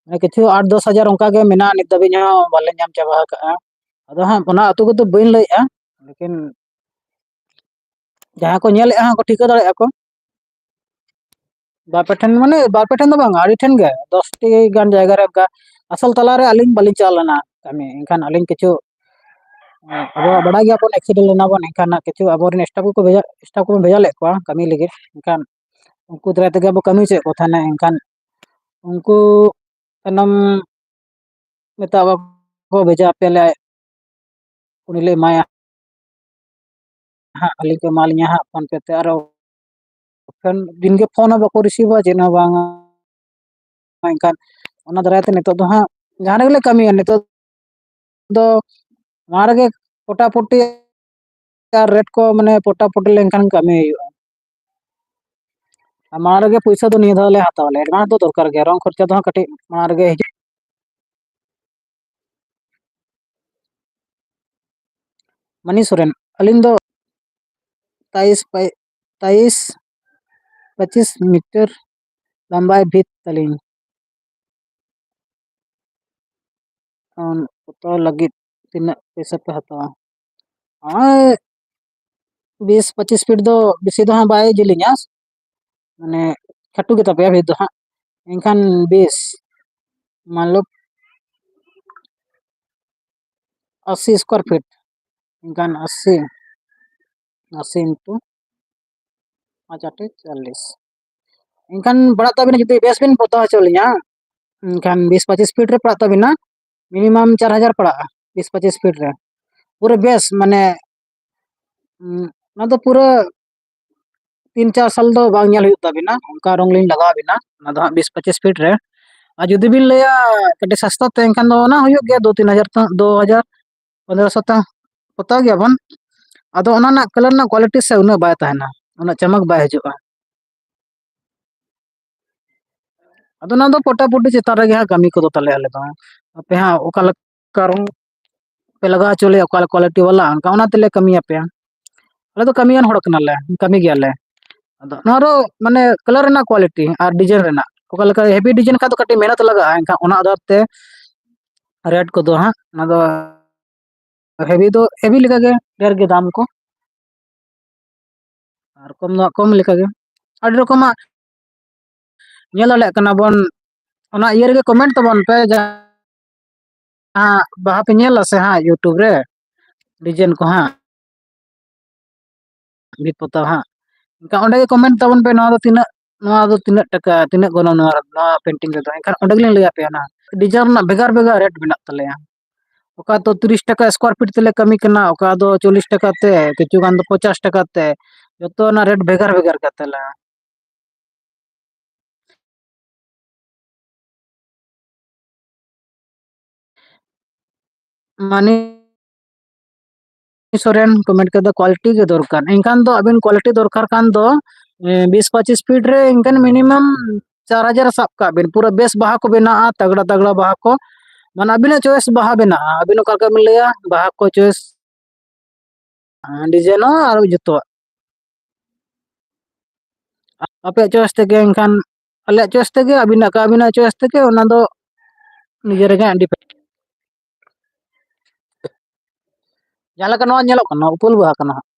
ᱢᱟᱱᱮ ᱠᱤᱪᱷᱩ ᱟᱴ ᱫᱚᱥ ᱦᱟᱡᱟᱨ ᱚᱱᱠᱟ ᱜᱮ ᱢᱮᱱᱟᱜᱼᱟ, ᱱᱤᱛ ᱫᱷᱟᱹᱵᱤᱡ ᱦᱚᱸ ᱵᱟᱞᱮ ᱧᱟᱢ ᱪᱟᱵᱟ ᱟᱠᱟᱫᱼᱟ᱾ ᱟᱫᱚ ᱦᱟᱸᱜ ᱚᱱᱟ ᱟᱹᱛᱩ ᱠᱚᱫᱚ ᱵᱟᱹᱧ ᱞᱟᱹᱭᱮᱫᱼᱟ, ᱞᱮᱠᱤᱱ ᱡᱟᱦᱟᱸᱭ ᱠᱚ ᱧᱮᱞᱮᱫᱼᱟ ᱦᱟᱸᱜ ᱠᱚ ᱴᱷᱤᱠᱟᱹ ᱫᱟᱲᱮᱭᱟᱜᱼᱟ ᱠᱚ᱾ ᱵᱟᱨ ᱯᱮ ᱴᱷᱮᱱ, ᱢᱟᱱᱮ ᱵᱟᱨ ᱯᱮ ᱴᱷᱮᱱ ᱫᱚ ᱵᱟᱝ, ᱟᱹᱰᱤ ᱴᱷᱮᱱ ᱜᱮ, ᱫᱚᱥ ᱴᱤ ᱜᱟᱱ ᱡᱟᱭᱜᱟ ᱨᱮ ᱚᱱᱠᱟ᱾ ᱟᱥᱚᱞ ᱛᱟᱞᱟᱨᱮ ᱟᱹᱞᱤᱧ ᱵᱟᱹᱞᱤᱧ ᱪᱟᱞᱟᱣ ᱞᱮᱱᱟ ᱠᱟᱹᱢᱤ, ᱮᱱᱠᱷᱟᱱ ᱟᱹᱞᱤᱧ ᱠᱤᱪᱷᱩ, ᱟᱵᱚ ᱵᱟᱰᱟᱭ ᱜᱮᱭᱟᱵᱚᱱ ᱮᱠᱥᱤᱰᱮᱱᱴ ᱞᱮᱱᱟ ᱵᱚᱱ, ᱮᱱᱠᱷᱟᱱ ᱠᱤᱪᱷᱩ ᱟᱵᱚᱨᱮᱱ ᱥᱴᱟᱯ ᱠᱚᱠᱚ ᱵᱷᱮᱡᱟ, ᱥᱴᱟᱯ ᱠᱚᱵᱚᱱ ᱵᱷᱮᱡᱟ ᱞᱮᱫ ᱠᱚᱣᱟ ᱠᱟᱹᱢᱤ ᱞᱟᱹᱜᱤᱫ, ᱮᱱᱠᱷᱟᱱ ᱩᱱᱠᱩ ᱫᱟᱨᱟᱭ ᱛᱮᱜᱮ ᱟᱵᱚ ᱠᱟᱹᱢᱤ ᱦᱚᱪᱚᱭᱮᱫ ᱠᱚ ᱛᱟᱦᱮᱱᱟ᱾ ᱮᱱᱠᱷᱟᱱ ᱩᱱᱠᱩ ᱛᱟᱭᱱᱚᱢ ᱢᱮᱛᱟ ᱠᱚ ᱵᱷᱮᱡᱟ ᱟᱯᱮᱭᱟᱞᱮ, ᱩᱱᱤ ᱞᱮ ᱮᱢᱟᱭᱟ ᱦᱟᱸᱜ, ᱟᱹᱞᱤᱧ ᱠᱚ ᱮᱢᱟᱞᱤᱧᱟ ᱦᱟᱸᱜ ᱯᱷᱳᱱ ᱯᱮ ᱛᱮ᱾ ᱟᱨᱚ ᱯᱷᱳᱱ ᱫᱤᱱ ᱜᱮ ᱯᱷᱳᱱ ᱦᱚᱸ ᱵᱟᱠᱚ ᱨᱤᱥᱤᱵᱷᱟ, ᱪᱮᱫ ᱦᱚᱸ ᱵᱟᱝᱟ᱾ ᱮᱱᱠᱷᱟᱱ ᱚᱱᱟ ᱫᱟᱨᱟᱭ ᱛᱮ ᱱᱤᱛᱚᱜ ᱫᱚ ᱦᱟᱸᱜ ᱡᱟᱦᱟᱸ ᱨᱮᱜᱮ ᱞᱮ ᱠᱟᱹᱢᱤᱭᱟ, ᱱᱤᱛᱚᱜ ᱫᱚ ᱱᱚᱣᱟ ᱨᱮᱜᱮ ᱯᱚᱴᱟᱯᱚᱴᱤ ᱟᱨ ᱨᱮᱴ ᱠᱚ ᱢᱟᱱᱮ ᱯᱚᱴᱟᱯᱚᱴᱤ ᱞᱮᱱᱠᱷᱟᱱ ᱠᱟᱹᱢᱤ ᱦᱩᱭᱩᱜᱼᱟ᱾ ᱟᱨ ᱢᱟᱲᱟᱝ ᱨᱮᱜᱮ ᱯᱚᱭᱥᱟ ᱫᱚ ᱱᱤᱭᱟᱹ ᱫᱷᱟᱣ ᱞᱮ ᱦᱟᱛᱟᱣᱟ ᱞᱮ, ᱮᱰᱵᱷᱟᱱᱥ ᱫᱚ ᱫᱚᱨᱠᱟᱨ ᱜᱮᱭᱟ, ᱨᱚᱝ ᱠᱷᱚᱨᱪᱟ ᱫᱚ ᱦᱟᱸᱜ ᱠᱟᱹᱴᱤᱡ ᱢᱟᱲᱟᱝ ᱨᱮᱜᱮ ᱦᱤᱡᱩᱜ᱾ ᱢᱟᱹᱱᱤ ᱥᱚᱨᱮᱱ, ᱟᱹᱞᱤᱧ ᱫᱚ ᱛᱟᱭᱤᱥ ᱯᱟᱭ-, ᱛᱟᱭᱤᱥ ᱯᱚᱸᱪᱤᱥ ᱢᱤᱴᱟᱨ ᱞᱟᱢᱵᱟᱭ ᱵᱷᱤᱛ ᱛᱟᱹᱞᱤᱧ᱾ ᱚᱱ-, ᱚᱛᱚ ᱞᱟᱹᱜᱤᱫ ᱛᱤᱱᱟᱹᱜ ᱯᱚᱭᱥᱟ ᱯᱮ ᱦᱟᱛᱟᱣᱟ? ᱦᱳᱭ, ᱵᱤᱥ ᱯᱚᱸᱪᱤᱥ ᱯᱷᱤᱴ ᱫᱚ ᱵᱮᱥᱤ ᱫᱚ ᱦᱟᱸᱜ ᱵᱟᱭ ᱡᱮᱞᱮᱧᱟ, ᱢᱟᱱᱮ ᱠᱷᱟᱹᱴᱩ ᱜᱮᱛᱟ ᱯᱮᱭᱟ ᱵᱷᱤᱛ ᱫᱚ ᱦᱟᱸᱜ᱾ ᱮᱱᱠᱷᱟᱱ ᱵᱤᱥ, ᱢᱟᱱᱞᱳ ᱟᱥᱤ ᱥᱠᱚᱭᱟᱨ ᱯᱷᱤᱴ, ᱮᱱᱠᱷᱟᱱ ᱟᱥᱤ, ᱟᱥᱤ ᱤᱱᱴᱩ ᱯᱟᱸᱪ ᱟᱴᱮ ᱪᱚᱞᱞᱤᱥ᱾ ᱮᱱᱠᱷᱟᱱ ᱯᱟᱲᱟᱜ ᱛᱟᱵᱤᱱᱟ, ᱡᱩᱫᱤ ᱵᱮᱥ ᱵᱤᱱ ᱯᱚᱛᱟᱣ ᱦᱚᱪᱚ ᱞᱤᱧᱟ, ᱮᱱᱠᱷᱟᱱ ᱵᱤᱥ ᱯᱚᱸᱪᱤᱥ ᱯᱷᱤᱴ ᱨᱮ ᱯᱟᱲᱟᱜ ᱛᱟᱵᱤᱱᱟ, ᱢᱤᱱᱤᱢᱟᱢ ᱪᱟᱨ ᱦᱟᱡᱟᱨ ᱯᱟᱲᱟᱜᱼᱟ ᱵᱤᱥ ᱯᱚᱸᱪᱤᱥ ᱯᱷᱤᱴ ᱨᱮ᱾ ᱯᱩᱨᱟᱹ ᱵᱮᱥ, ᱢᱟᱱᱮ, ᱩᱸ, ᱚᱱᱟ ᱫᱚ ᱯᱩᱨᱟᱹ ᱛᱤᱱ ᱪᱟᱨ ᱥᱟᱞ ᱫᱚ ᱵᱟᱝ ᱧᱮᱞ ᱦᱩᱭᱩᱜ ᱛᱟᱵᱤᱱᱟ, ᱚᱱᱠᱟ ᱨᱚᱝ ᱞᱤᱧ ᱞᱟᱜᱟᱣ ᱟᱵᱤᱱᱟ, ᱚᱱᱟ ᱫᱚ ᱦᱟᱸᱜ ᱵᱤᱥ ᱯᱚᱸᱪᱤᱥ ᱯᱷᱤᱴ ᱨᱮ᱾ ᱟᱨ ᱡᱩᱫᱤ ᱵᱤᱱ ᱞᱟᱹᱭᱟ ᱠᱟᱹᱴᱤᱡ ᱥᱟᱥᱛᱟ ᱛᱮ, ᱮᱱᱠᱷᱟᱱ ᱫᱚ ᱚᱱᱟ ᱦᱩᱭᱩᱜ ᱜᱮᱭᱟ ᱫᱩ ᱛᱤᱱ ᱦᱟᱡᱟᱨ ᱛᱮ, ᱫᱩ ᱦᱟᱡᱟᱨ, ᱯᱚᱱᱫᱽᱨᱚᱥᱚ ᱛᱮ ᱯᱚᱛᱟᱣ ᱜᱮᱭᱟᱵᱚᱱ᱾ ᱟᱫᱚ ᱚᱱᱟ ᱨᱮᱱᱟᱜ ᱠᱟᱞᱟᱨ ᱨᱮᱱᱟᱜ ᱠᱳᱣᱟᱞᱤᱴᱤ ᱥᱮ ᱩᱱᱟᱹᱜ ᱵᱟᱭ ᱛᱟᱦᱮᱱᱟ, ᱩᱱᱟᱹᱜ ᱪᱟᱢᱟᱠ ᱵᱟᱭ ᱦᱤᱡᱩᱜᱼᱟ᱾ ᱟᱫᱚ ᱚᱱᱟ ᱫᱚ ᱯᱚᱴᱟᱯᱚᱴᱤ ᱪᱮᱛᱟᱱ ᱨᱮᱜᱮ ᱦᱟᱸᱜ ᱠᱟᱹᱢᱤ ᱠᱚᱫᱚ ᱛᱟᱞᱮ ᱟᱞᱮ ᱫᱚ᱾ ᱟᱯᱮ ᱦᱟᱸᱜ ᱚᱠᱟ ᱞᱮᱠᱟ ᱨᱚᱝ ᱯᱮ ᱞᱟᱜᱟᱣ ᱦᱚᱪᱚ ᱞᱮᱭᱟ, ᱚᱠᱟ ᱠᱳᱣᱟᱞᱤᱴᱤ ᱵᱟᱞᱟ, ᱚᱱᱠᱟ ᱚᱱᱟ ᱛᱮᱞᱮ ᱠᱟᱹᱢᱤᱭᱟᱯᱮᱭᱟ᱾ ᱟᱞᱮ ᱫᱚ ᱠᱟᱹᱢᱤᱭᱟᱱ ᱦᱚᱲ ᱠᱟᱱᱟᱞᱮ, ᱠᱟᱹᱢᱤ ᱜᱮᱭᱟᱞᱮ᱾ ᱟᱫᱚ ᱱᱚᱣᱟ ᱫᱚ ᱢᱟᱱᱮ ᱠᱟᱞᱟᱨ ᱨᱮᱱᱟᱜ ᱠᱳᱣᱟᱞᱤᱴᱤ ᱟᱨ ᱰᱤᱡᱟᱭᱤᱱ ᱨᱮᱱᱟᱜ, ᱚᱠᱟ ᱞᱮᱠᱟ ᱦᱮᱵᱤ ᱰᱤᱡᱟᱭᱤᱱ ᱠᱷᱟᱱ ᱫᱚ ᱠᱟᱹᱴᱤᱡ ᱢᱮᱦᱱᱚᱛ ᱞᱟᱜᱟᱜᱼᱟ, ᱮᱱᱠᱷᱟᱱ ᱚᱱᱟ ᱟᱫᱷᱟᱨ ᱛᱮ ᱨᱮᱴ ᱠᱚᱫᱚ ᱦᱟᱸᱜ ᱚᱱᱟ ᱫᱚ ᱦᱮᱵᱤ ᱫᱚ ᱦᱮᱵᱤ ᱞᱮᱠᱟᱜᱮ ᱰᱷᱮᱨ ᱜᱮ ᱫᱟᱢ ᱠᱚ, ᱟᱨ ᱠᱚᱢ ᱫᱚ ᱦᱟᱸᱜ ᱠᱚᱢ ᱞᱮᱠᱟᱜᱮ᱾ ᱟᱹᱰᱤ ᱨᱚᱠᱚᱢᱟᱜ ᱧᱮᱞ ᱫᱟᱲᱮᱭᱟᱜ ᱠᱟᱱᱟ ᱵᱚᱱ, ᱚᱱᱟ ᱤᱭᱟᱹ ᱨᱮᱜᱮ ᱠᱚᱢᱮᱱᱴ ᱛᱟᱵᱚᱱ ᱯᱮ, ᱡᱟᱦᱟᱸ ᱵᱟᱦᱟ ᱯᱮ ᱧᱮᱞᱟ ᱥᱮ ᱦᱟᱸᱜ YouTube ᱨᱮ, ᱰᱤᱡᱟᱭᱤᱱ ᱠᱚ ᱦᱟᱸᱜ, ᱵᱷᱤᱛ ᱯᱚᱛᱟᱣ ᱦᱟᱸᱜ, ᱮᱱᱠᱷᱟᱱ ᱚᱸᱰᱮ ᱜᱮ ᱠᱚᱢᱮᱱᱴ ᱛᱟᱵᱚᱱ ᱯᱮ, ᱱᱚᱣᱟ ᱫᱚ ᱛᱤᱱᱟᱹᱜ, ᱱᱚᱣᱟ ᱫᱚ ᱛᱤᱱᱟᱹᱜ ᱴᱟᱠᱟ, ᱛᱤᱱᱟᱹᱜ ᱜᱚᱱᱚᱝ ᱱᱚᱣᱟ, ᱱᱚᱣᱟ ᱯᱮᱱᱴᱤᱝ ᱨᱮᱫᱚ, ᱮᱱᱠᱷᱟᱱ ᱚᱸᱰᱮ ᱜᱮᱞᱤᱧ ᱞᱟᱹᱭ ᱟᱯᱮᱭᱟ ᱱᱟᱦᱟᱜ᱾ ᱰᱤᱡᱟᱭᱤᱱ ᱨᱮᱱᱟᱜ ᱵᱷᱮᱜᱟᱨ ᱵᱷᱮᱜᱟᱨ ᱨᱮᱴ ᱢᱮᱱᱟᱜ ᱛᱟᱞᱮᱭᱟ᱾ ᱚᱠᱟ ᱫᱚ ᱛᱤᱨᱤᱥ ᱴᱟᱠᱟ ᱥᱠᱚᱭᱟᱨ ᱯᱷᱤᱴ ᱛᱮᱞᱮ ᱠᱟᱹᱢᱤ ᱠᱟᱱᱟ, ᱚᱠᱟ ᱫᱚ ᱪᱚᱞᱞᱤᱥ ᱴᱟᱠᱟ ᱛᱮ, ᱠᱤᱪᱷᱩ ᱜᱟᱱ ᱫᱚ ᱯᱚᱧᱪᱟᱥ ᱴᱟᱠᱟ ᱛᱮ, ᱡᱚᱛᱚ ᱚᱱᱟ ᱨᱮᱴ ᱵᱷᱮᱜᱟᱨ ᱵᱷᱮᱜᱟᱨ ᱜᱮ ᱛᱟᱞᱮᱭᱟ᱾ ᱢᱟᱱᱤ ᱥᱚᱨᱮᱱ ᱠᱚ ᱢᱮᱱ ᱠᱮᱫᱟ, ᱠᱳᱣᱟᱞᱤᱴᱤ ᱜᱮ ᱫᱚᱨᱠᱟᱨ᱾ ᱮᱱᱠᱷᱟᱱ ᱫᱚ ᱟᱹᱵᱤᱱ ᱠᱳᱣᱟᱞᱤᱴᱤ ᱫᱚᱨᱠᱟᱨ ᱠᱷᱟᱱ ᱫᱚ, ᱮ, ᱵᱤᱥ ᱯᱚᱸᱪᱤᱥ ᱯᱷᱤᱴ ᱨᱮ ᱮᱱᱠᱷᱟᱱ ᱢᱤᱱᱤᱢᱟᱢ ᱪᱟᱨ ᱦᱟᱡᱟᱨ ᱥᱟᱵ ᱠᱟᱜ ᱵᱤᱱ, ᱯᱩᱨᱟᱹ ᱵᱮᱥ ᱵᱟᱦᱟ ᱠᱚ ᱵᱮᱱᱟᱜᱼᱟ, ᱛᱟᱜᱽᱲᱟ ᱛᱟᱜᱽᱲᱟ ᱵᱟᱦᱟ ᱠᱚ, ᱢᱟᱱᱮ ᱟᱹᱵᱤᱱᱟᱜ ᱪᱚᱭᱮᱥ ᱵᱟᱦᱟ ᱵᱮᱱᱟᱜᱼᱟ, ᱟᱹᱵᱤᱱ ᱚᱠᱟ ᱞᱮᱠᱟ ᱵᱤᱱ ᱞᱟᱹᱭᱟ ᱵᱟᱦᱟ ᱠᱚ ᱪᱚᱭᱮᱥ, ᱰᱤᱡᱟᱭᱤᱱ ᱦᱚᱸ ᱟᱨ ᱡᱚᱛᱚᱣᱟᱜ᱾ ᱟᱯᱮᱭᱟᱜ ᱪᱚᱭᱮᱥ ᱛᱮᱜᱮ ᱮᱱᱠᱷᱟᱱ, ᱟᱞᱮᱭᱟᱜ ᱪᱚᱭᱮᱥ ᱛᱮᱜᱮ, ᱟᱹᱵᱤᱱᱟᱜ ᱟᱹᱵᱤᱱᱟᱜ ᱪᱚᱭᱮᱥ ᱛᱮᱜᱮ, ᱚᱱᱟ ᱫᱚ ᱱᱤᱡᱮ ᱨᱮᱜᱮ ᱦᱟᱸᱜ ᱰᱤᱯᱮᱱᱰ᱾ ᱡᱟᱦᱟᱸ ᱞᱮᱠᱟ ᱱᱚᱣᱟ ᱧᱮᱞᱚᱜ ᱠᱟᱱᱟ, ᱩᱯᱟᱹᱞ ᱵᱟᱦᱟ ᱠᱟᱱᱟ ᱦᱟᱸᱜ᱾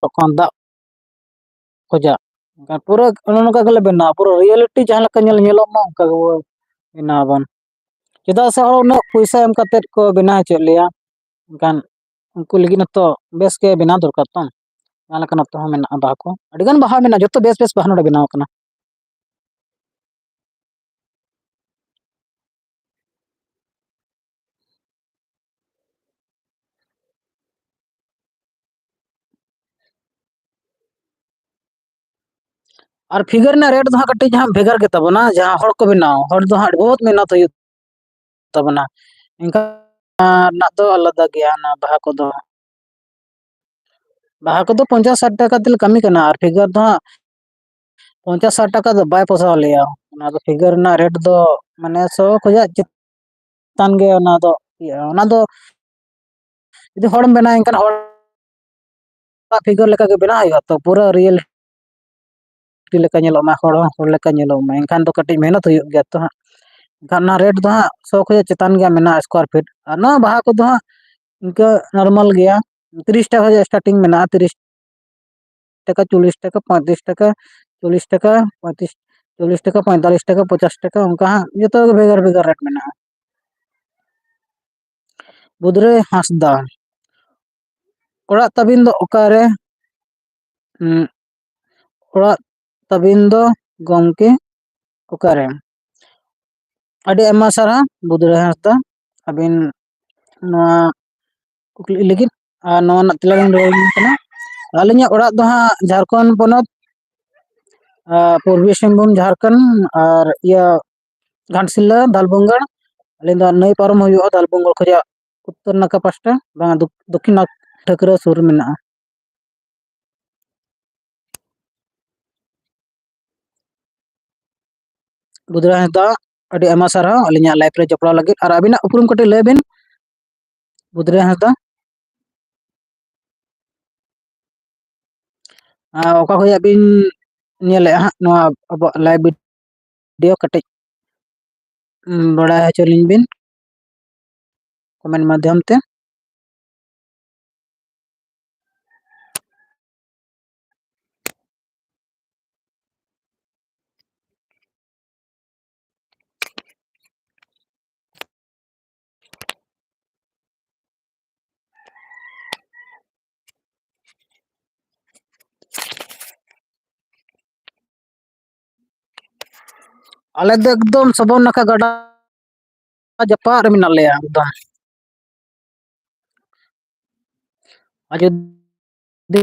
ᱛᱚᱠᱷᱚᱱ ᱫᱟᱜ ᱠᱷᱚᱡᱟᱜ᱾ ᱮᱱᱠᱷᱟᱱ ᱯᱩᱨᱟᱹ ᱚᱱᱮ ᱱᱚᱝᱠᱟ ᱜᱮᱞᱮ ᱵᱮᱱᱟᱣᱟ, ᱯᱩᱨᱟᱹ ᱨᱤᱭᱮᱞᱤᱴᱤ ᱡᱟᱦᱟᱸ ᱞᱮᱠᱟ ᱧᱮᱞ ᱧᱮᱞᱚᱜ ᱢᱟ, ᱚᱱᱠᱟ ᱜᱮᱵᱚ ᱵᱮᱱᱟᱣ ᱟᱵᱚᱱ᱾ ᱪᱮᱫᱟᱜ ᱥᱮ ᱦᱚᱲ ᱩᱱᱟᱹᱜ ᱯᱚᱭᱥᱟ ᱮᱢ ᱠᱟᱛᱮᱫ ᱠᱚ ᱵᱮᱱᱟᱣ ᱦᱚᱪᱚᱭᱮᱫ ᱞᱮᱭᱟ, ᱮᱱᱠᱷᱟᱱ ᱩᱱᱠᱩ ᱞᱟᱹᱜᱤᱫ ᱦᱚᱸᱛᱚ ᱵᱮᱥ ᱜᱮ ᱵᱮᱱᱟᱣ ᱫᱚᱨᱠᱟᱨ ᱛᱚ᱾ ᱚᱱᱟ ᱞᱮᱠᱟ ᱱᱚᱛᱮ ᱦᱚᱸ ᱢᱮᱱᱟᱜᱼᱟ ᱵᱟᱦᱟ ᱠᱚ, ᱟᱹᱰᱤᱜᱟᱱ ᱵᱟᱦᱟ ᱢᱮᱱᱟᱜᱼᱟ, ᱡᱚᱛᱚ ᱵᱮᱥ ᱵᱮᱥ ᱵᱟᱦᱟ ᱱᱚᱰᱮ ᱵᱮᱱᱟᱣ ᱟᱠᱟᱱᱟ᱾ ᱟᱨ ᱯᱷᱤᱜᱟᱨ ᱨᱮᱱᱟᱜ ᱨᱮᱴ ᱫᱚ ᱦᱟᱸᱜ ᱠᱟᱹᱴᱤᱡ ᱦᱟᱸᱜ ᱵᱷᱮᱜᱟᱨ ᱜᱮ ᱛᱟᱵᱚᱱᱟ᱾ ᱡᱟᱦᱟᱸ ᱦᱚᱲ ᱠᱚ ᱵᱮᱱᱟᱣ, ᱦᱚᱲ ᱫᱚ ᱦᱟᱸᱜ ᱵᱚᱦᱩᱛ ᱢᱮᱦᱱᱚᱛ ᱦᱩᱭᱩᱜ ᱛᱟᱵᱚᱱᱟ, ᱮᱱᱠᱷᱟᱱ ᱨᱮᱱᱟᱜ ᱫᱚ ᱟᱞᱟᱫᱟ ᱜᱮᱭᱟ ᱚᱱᱟ ᱵᱟᱦᱟ ᱠᱚᱫᱚ᱾ ᱵᱟᱦᱟ ᱠᱚᱫᱚ ᱯᱚᱧᱪᱟᱥ ᱥᱟᱴ ᱴᱟᱠᱟ ᱛᱮᱞᱮ ᱠᱟᱹᱢᱤ ᱠᱟᱱᱟ, ᱟᱨ ᱯᱷᱤᱜᱟᱨ ᱫᱚ ᱦᱟᱸᱜ ᱯᱚᱧᱪᱟᱥ ᱥᱟᱴ ᱴᱟᱠᱟ ᱫᱚ ᱵᱟᱭ ᱯᱚᱥᱟᱣ ᱞᱮᱭᱟ᱾ ᱚᱱᱟ ᱫᱚ ᱯᱷᱤᱜᱟᱨ ᱨᱮᱱᱟᱜ ᱨᱮᱴ ᱫᱚ ᱢᱟᱱᱮ ᱥᱚ ᱠᱷᱚᱡᱟᱜ ᱪᱮᱛᱟᱱ ᱜᱮ ᱚᱱᱟ ᱫᱚ ᱤᱭᱟᱹᱜᱼᱟ᱾ ᱚᱱᱟ ᱫᱚ ᱡᱩᱫᱤ ᱦᱚᱲᱮᱢ ᱵᱮᱱᱟᱣ ᱮᱱᱠᱷᱟᱱ ᱦᱚᱲᱟᱜ ᱯᱷᱤᱜᱟᱨ ᱞᱮᱠᱟᱜᱮ ᱵᱮᱱᱟᱣ ᱦᱩᱭᱩᱜᱼᱟ, ᱛᱚ ᱯᱩᱨᱟᱹ ᱨᱤᱭᱮᱞ ᱞᱮᱠᱟ ᱧᱮᱞᱚᱜ ᱢᱟ, ᱦᱚᱲ ᱦᱚᱸ ᱦᱚᱲ ᱞᱮᱠᱟ ᱧᱮᱞᱚᱜ ᱢᱟ, ᱮᱱᱠᱷᱟᱱ ᱫᱚ ᱠᱟᱹᱴᱤᱡ ᱢᱮᱦᱱᱚᱛ ᱦᱩᱭᱩᱜ ᱜᱮᱭᱟ ᱛᱚ ᱦᱟᱸᱜ᱾ ᱮᱱᱠᱷᱟᱱ ᱚᱱᱟ ᱨᱮᱴ ᱫᱚ ᱦᱟᱸᱜ ᱥᱚ ᱠᱷᱚᱡᱟᱜ ᱪᱮᱛᱟᱱ ᱜᱮ ᱢᱮᱱᱟᱜᱼᱟ ᱥᱠᱚᱭᱟᱨ ᱯᱷᱤᱴ᱾ ᱟᱨ ᱱᱚᱣᱟ ᱵᱟᱦᱟ ᱠᱚᱫᱚ ᱦᱟᱸᱜ ᱤᱱᱠᱟᱹ ᱱᱚᱨᱢᱟᱞ ᱜᱮᱭᱟ, ᱛᱤᱨᱤᱥ ᱴᱟᱠᱟ ᱠᱷᱚᱡᱟᱜ ᱥᱴᱟᱨᱴᱤᱝ ᱢᱮᱱᱟᱜᱼᱟ, ᱛᱤᱨᱤᱥ ᱴᱟᱠᱟ, ᱪᱚᱞᱞᱤᱥ ᱴᱟᱠᱟ, ᱯᱚᱸᱭᱛᱨᱤᱥ ᱴᱟᱠᱟ, ᱪᱚᱞᱞᱤᱥ ᱴᱟᱠᱟ, ᱯᱚᱸᱭᱛᱨᱤᱥ, ᱪᱚᱞᱞᱤᱥ ᱴᱟᱠᱟ, ᱯᱚᱸᱭᱛᱟᱞᱤᱥ ᱴᱟᱠᱟ, ᱯᱚᱪᱟᱥ ᱴᱟᱠᱟ, ᱚᱱᱠᱟ ᱦᱟᱸᱜ ᱡᱚᱛᱚ ᱜᱮ ᱵᱷᱮᱜᱟᱨ ᱵᱷᱮᱜᱟᱨ ᱨᱮᱴ ᱢᱮᱱᱟᱜᱼᱟ᱾ ᱵᱩᱫᱽᱨᱟᱹᱭ ᱦᱟᱸᱥᱫᱟ, ᱚᱲᱟᱜ ᱛᱟᱹᱵᱤᱱ ᱫᱚ ᱚᱠᱟᱨᱮ? ᱩᱸ, ᱚᱲᱟᱜ ᱛᱟᱹᱵᱤᱱ ᱫᱚ ᱜᱚᱢᱠᱮ ᱚᱠᱟᱨᱮ? ᱟᱹᱰᱤ ᱟᱭᱢᱟ ᱥᱟᱨᱦᱟᱣ ᱵᱩᱫᱽᱨᱟᱹᱭ ᱦᱟᱸᱥᱫᱟ, ᱟᱹᱵᱤᱱ ᱱᱚᱣᱟ ᱠᱩᱠᱞᱤ ᱞᱟᱹᱜᱤᱫ᱾ ᱟᱨ ᱱᱚᱣᱟ ᱨᱮᱱᱟᱜ ᱛᱮᱞᱟ ᱞᱤᱧ ᱨᱩᱣᱟᱹᱲ ᱟᱵᱤᱱ ᱠᱟᱱᱟ᱾ ᱟᱹᱞᱤᱧᱟᱜ ᱚᱲᱟᱜ ᱫᱚ ᱦᱟᱸᱜ ᱡᱷᱟᱲᱠᱷᱚᱸᱰ ᱯᱚᱱᱚᱛ, ᱟᱨ ᱯᱩᱨᱵᱤ ᱥᱤᱝᱵᱷᱩᱢ, ᱡᱷᱟᱲᱠᱷᱚᱸᱰ, ᱟᱨ ᱤᱭᱟᱹ ᱜᱷᱟᱴᱥᱤᱞᱟᱹ, ᱫᱟᱞᱵᱚᱝᱜᱟᱲ, ᱟᱹᱞᱤᱧ ᱫᱚ ᱱᱟᱹᱭ ᱯᱟᱨᱚᱢ ᱦᱩᱭᱩᱜᱼᱟ ᱫᱟᱞᱵᱚᱝᱜᱚᱲ ᱠᱷᱚᱱᱟᱜ ᱩᱛᱛᱚᱨ ᱱᱟᱠᱷᱟ ᱯᱟᱥᱴᱟ, ᱵᱟᱝ ᱫᱚ-, ᱫᱚᱠᱠᱷᱤᱱ ᱱᱟᱠᱷᱟ ᱴᱷᱟᱹᱠᱨᱟᱹ ᱥᱩᱨ ᱨᱮ ᱢᱮᱱᱟᱜᱼᱟ᱾ ᱵᱩᱫᱷᱨᱟᱭ ᱦᱟᱸᱥᱫᱟ, ᱟᱹᱰᱤ ᱟᱭᱢᱟ ᱥᱟᱨᱦᱟᱣ ᱟᱹᱞᱤᱧᱟᱜ live ᱨᱮ ᱡᱚᱯᱲᱟᱣ ᱞᱟᱹᱜᱤᱫ᱾ ᱟᱨ ᱟᱹᱵᱤᱱᱟᱜ ᱩᱯᱨᱩᱢ ᱠᱟᱹᱴᱤᱡ ᱞᱟᱹᱭ ᱵᱤᱱ, ᱵᱩᱫᱷᱨᱟᱭ ᱦᱟᱸᱥᱫᱟ᱾ ᱟᱨ ᱚᱠᱟ ᱠᱷᱚᱱᱟᱜ ᱵᱤᱱ ᱧᱮᱞᱮᱫᱼᱟ ᱦᱟᱸᱜ ᱱᱚᱣᱟ ᱟᱵᱚᱣᱟᱜ live video? ᱠᱟᱹᱴᱤᱡ, ᱩᱸ, ᱵᱟᱲᱟᱭ ᱦᱚᱪᱚ ᱞᱤᱧ ᱵᱤᱱ comment ᱢᱟᱫᱽᱫᱷᱚᱢ ᱛᱮ᱾ ᱟᱞᱮ ᱫᱚ ᱮᱠᱫᱚᱢ ᱥᱚᱵᱚᱨ ᱱᱟᱠᱷᱟ ᱜᱟᱰᱟ ᱡᱟᱯᱟᱜ ᱨᱮ ᱢᱮᱱᱟᱜ ᱞᱮᱭᱟ ᱮᱠᱫᱚᱢ᱾ ᱟᱨ ᱡᱩᱫᱤ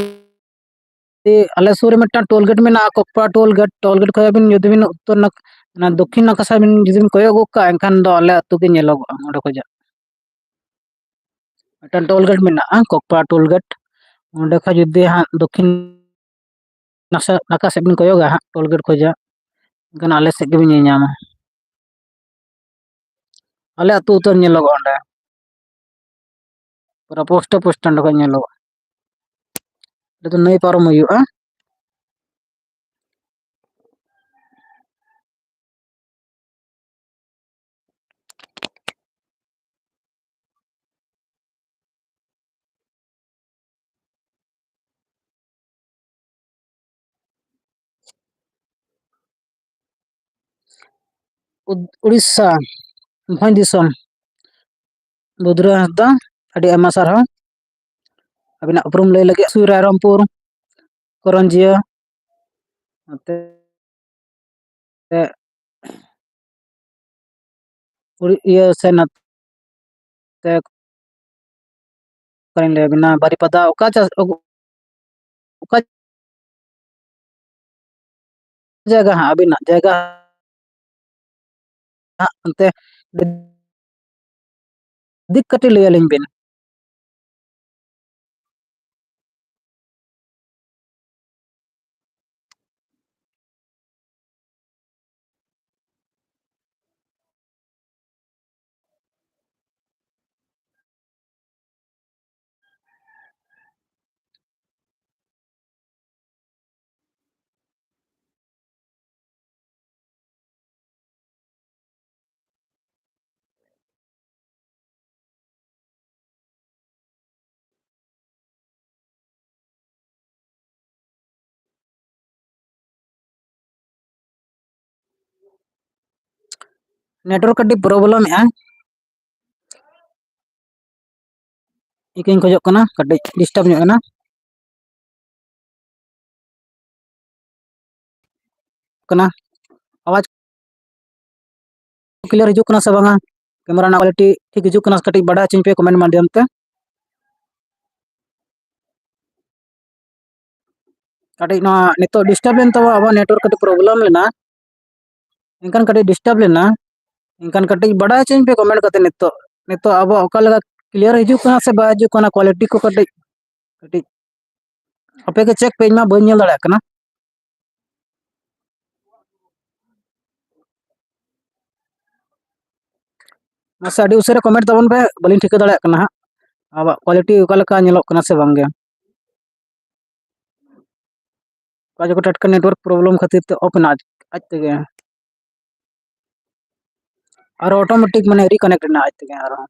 ᱟᱞᱮ ᱥᱩᱨ ᱨᱮ ᱢᱤᱫᱴᱟᱝ toll gate ᱢᱮᱱᱟᱜᱼᱟ, ᱠᱚᱠᱯᱟᱲᱟ toll gate, toll gate ᱠᱷᱚᱱ ᱟᱹᱵᱤᱱ ᱡᱩᱫᱤ ᱵᱤᱱ ᱩᱛᱛᱚᱨ ᱱᱟᱠᱷ-, ᱚᱱᱟ ᱫᱚᱠᱠᱷᱤᱱ ᱱᱟᱠᱷᱟ ᱥᱮᱫ ᱵᱤᱱ ᱡᱩᱫᱤ ᱵᱤᱱ ᱠᱚᱭᱚᱜ ᱜᱚᱫ ᱠᱟᱜᱼᱟ, ᱮᱱᱠᱷᱟᱱ ᱫᱚ ᱟᱞᱮ ᱟᱹᱛᱩ ᱜᱮ ᱧᱮᱞᱚᱜᱚᱜᱼᱟ ᱚᱸᱰᱮ ᱠᱷᱚᱱᱟᱜ᱾ ᱢᱤᱫᱴᱟᱝ toll gate ᱢᱮᱱᱟᱜᱼᱟ, ᱠᱚᱠᱯᱟᱲᱟ toll gate᱾ ᱚᱸᱰᱮ ᱠᱷᱚᱱ ᱡᱩᱫᱤ ᱦᱟᱸᱜ ᱫᱚᱠᱠᱷᱤᱱ ᱱᱟᱥᱮ ᱱᱟᱠᱷᱟ ᱥᱮᱫ ᱵᱤᱱ ᱠᱚᱭᱚᱜᱟ ᱦᱟᱸᱜ, toll gate ᱠᱷᱚᱱᱟᱜ, ᱮᱱᱠᱷᱟᱱ ᱟᱞᱮ ᱥᱮᱫ ᱜᱮᱵᱤᱱ ᱧᱮᱧᱟᱢᱟ᱾ ᱟᱞᱮ ᱟᱹᱛᱩ ᱩᱛᱟᱹᱨ ᱧᱮᱞᱚᱜᱚᱜᱼᱟ ᱚᱸᱰᱮ, ᱯᱩᱨᱟᱹ ᱯᱳᱥᱴᱮ ᱯᱳᱥᱴ ᱚᱸᱰᱮ ᱠᱷᱚᱱ ᱧᱮᱞᱚᱜᱼᱟ᱾ ᱚᱸᱰᱮ ᱫᱚ ᱱᱟᱹᱭ ᱯᱟᱨᱚᱢ ᱦᱩᱭᱩᱜᱼᱟ᱾ ᱩᱫ-, ᱩᱲᱤᱥᱥᱟ, ᱵᱷᱚᱸᱡᱽ ᱫᱤᱥᱚᱢ᱾ ᱵᱩᱫᱷᱨᱟᱭ ᱦᱟᱸᱥᱫᱟ, ᱟᱹᱰᱤ ᱟᱭᱢᱟ ᱥᱟᱨᱦᱟᱣ ᱟᱹᱵᱤᱱᱟᱜ ᱩᱯᱨᱩᱢ ᱞᱟᱹᱭ ᱞᱟᱹᱜᱤᱫ᱾ ᱥᱩᱨ ᱨᱟᱭᱨᱚᱝᱯᱩᱨ, ᱠᱚᱨᱚᱧᱡᱤᱭᱟᱹ, ᱱᱚᱛᱮ ᱩᱲᱤ-, ᱤᱭᱟᱹ ᱥᱮ ᱱᱚᱛᱮ ᱚᱠᱟᱨᱤᱧ ᱞᱟᱹᱭ ᱟᱵᱤᱱᱟ, ᱵᱟᱨᱤᱯᱟᱫᱟ, ᱚᱠᱟ ᱪᱟᱥ, ᱚᱠᱟ ᱡᱟᱭᱜᱟ ᱦᱟᱸᱜ ᱟᱹᱵᱤᱱᱟᱜ ᱡᱟᱭᱜᱟ ᱦᱟᱸᱜ ᱚᱱᱛᱮ ᱫᱤᱠ ᱠᱟᱹᱴᱤᱡ ᱞᱟᱹᱭ ᱟᱹᱞᱤᱧ ᱵᱤᱱ᱾ Network ᱠᱟᱹᱴᱤᱡ problem ᱮᱜᱼᱟ᱾ ᱤᱠᱟᱹᱧ ᱠᱷᱚᱡᱚᱜ ᱠᱟᱱᱟ, ᱠᱟᱹᱴᱤᱡ disturb ᱧᱚᱜ ᱮᱱᱟ᱾ ᱠᱟᱱᱟ, ᱟᱣᱟᱡᱽ clear ᱦᱤᱡᱩᱜ ᱠᱟᱱᱟ ᱥᱮ ᱵᱟᱝᱟ? Camera ᱨᱮᱱᱟᱜ quality ᱴᱷᱤᱠ ᱦᱤᱡᱩᱜ ᱠᱟᱱᱟ ᱥᱮ ᱠᱟᱹᱴᱤᱡ ᱵᱟᱰᱟᱭ ᱦᱚᱪᱚᱧ ᱯᱮ comment ᱢᱟᱫᱽᱫᱷᱚᱢ ᱛᱮ᱾ ᱠᱟᱹᱴᱤᱡ ᱱᱚᱣᱟ ᱱᱤᱛᱚᱜ disturb ᱞᱮᱱ ᱛᱟᱵᱚᱱᱟ, ᱟᱵᱚᱣᱟᱜ network ᱠᱟᱹᱴᱤᱡ problem ᱞᱮᱱᱟ, ᱮᱱᱠᱷᱟᱱ ᱠᱟᱹᱴᱤᱡ disturb ᱞᱮᱱᱟ, ᱮᱱᱠᱷᱟᱱ ᱠᱟᱹᱴᱤᱡ ᱵᱟᱰᱟᱭ ᱦᱚᱪᱚᱧ ᱯᱮ comment ᱠᱟᱛᱮ᱾ ᱱᱤᱛᱚᱜ, ᱱᱤᱛᱚᱜ ᱟᱵᱚᱣᱟᱜ ᱚᱠᱟ ᱞᱮᱠᱟ clear ᱦᱤᱡᱩᱜ ᱠᱟᱱᱟ ᱥᱮ ᱵᱟᱭ ᱦᱤᱡᱩᱜ ᱠᱟᱱᱟ, quality ᱠᱚ ᱠᱟᱹᱴᱤᱡ, ᱠᱟᱹᱴᱤᱡ ᱟᱯᱮ ᱜᱮ check ᱯᱮ, ᱤᱧ ᱢᱟ ᱵᱟᱹᱧ ᱧᱮᱞ ᱫᱟᱲᱮᱭᱟᱜ ᱠᱟᱱᱟ᱾ ᱢᱟᱥᱮ ᱟᱹᱰᱤ ᱩᱥᱟᱹᱨᱟ comment ᱛᱟᱵᱚᱱ ᱯᱮ, ᱵᱟᱹᱞᱤᱧ ᱴᱷᱤᱠᱟᱹ ᱫᱟᱲᱮᱭᱟᱜ ᱠᱟᱱᱟ ᱦᱟᱸᱜ ᱟᱵᱚᱣᱟᱜ quality ᱚᱠᱟ ᱞᱮᱠᱟ ᱧᱮᱞᱚᱜ ᱠᱟᱱᱟ ᱥᱮ ᱵᱟᱝ ᱜᱮ᱾ ᱚᱠᱟ ᱡᱚᱠᱷᱚᱱ ᱴᱟᱴᱠᱟ network problem ᱠᱷᱟᱹᱛᱤᱨ ᱛᱮ off ᱮᱱᱟ ᱟᱡ, ᱟᱡ ᱛᱮᱜᱮ᱾ ᱟᱨ automatic ᱢᱟᱱᱮ reconnect ᱮᱱᱟ ᱟᱡ ᱛᱮᱜᱮ ᱟᱨᱦᱚᱸ᱾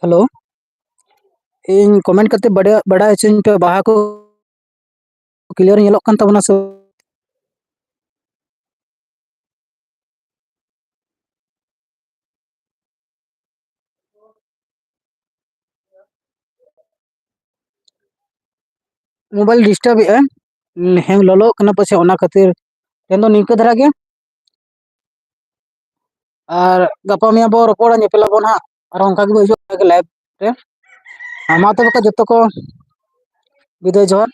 Hello, ᱤᱧ comment ᱠᱟᱛᱮ ᱵᱟᱰᱟᱭ, ᱵᱟᱰᱟᱭ ᱦᱚᱪᱚᱧ ᱯᱮ, ᱵᱟᱦᱟ ᱠᱚ clear ᱧᱮᱞᱚᱜ ᱠᱟᱱ ᱛᱟᱵᱚᱱᱟ ᱥᱮ? ᱢᱳᱵᱟᱭᱤᱞ ᱰᱤᱥᱴᱟᱵ ᱮᱫᱼᱟ, ᱦᱮᱸ, ᱞᱚᱞᱚᱜ ᱠᱟᱱᱟ ᱯᱟᱪᱷᱮ, ᱚᱱᱟ ᱠᱷᱟᱹᱛᱤᱨ ᱛᱮᱦᱮᱧ ᱫᱚ ᱱᱤᱝᱠᱟᱹ ᱫᱷᱟᱨᱟ ᱜᱮ᱾ ᱟᱨ ᱜᱟᱯᱟ ᱢᱮᱭᱟᱝ ᱵᱚ ᱨᱚᱯᱚᱲᱟ, ᱧᱮᱯᱮᱞ ᱟᱵᱚᱱ ᱦᱟᱸᱜ ᱟᱨ ᱚᱱᱠᱟ ᱜᱮᱵᱚ ᱦᱤᱡᱩᱜᱼᱟ ᱞᱟᱭᱤᱵᱷ ᱨᱮ᱾ ᱟᱨ ᱢᱟ ᱛᱚᱵᱮ ᱠᱷᱟᱡ ᱡᱚᱛᱚ ᱠᱚ ᱵᱤᱫᱟᱹᱭ, ᱡᱚᱦᱟᱨ᱾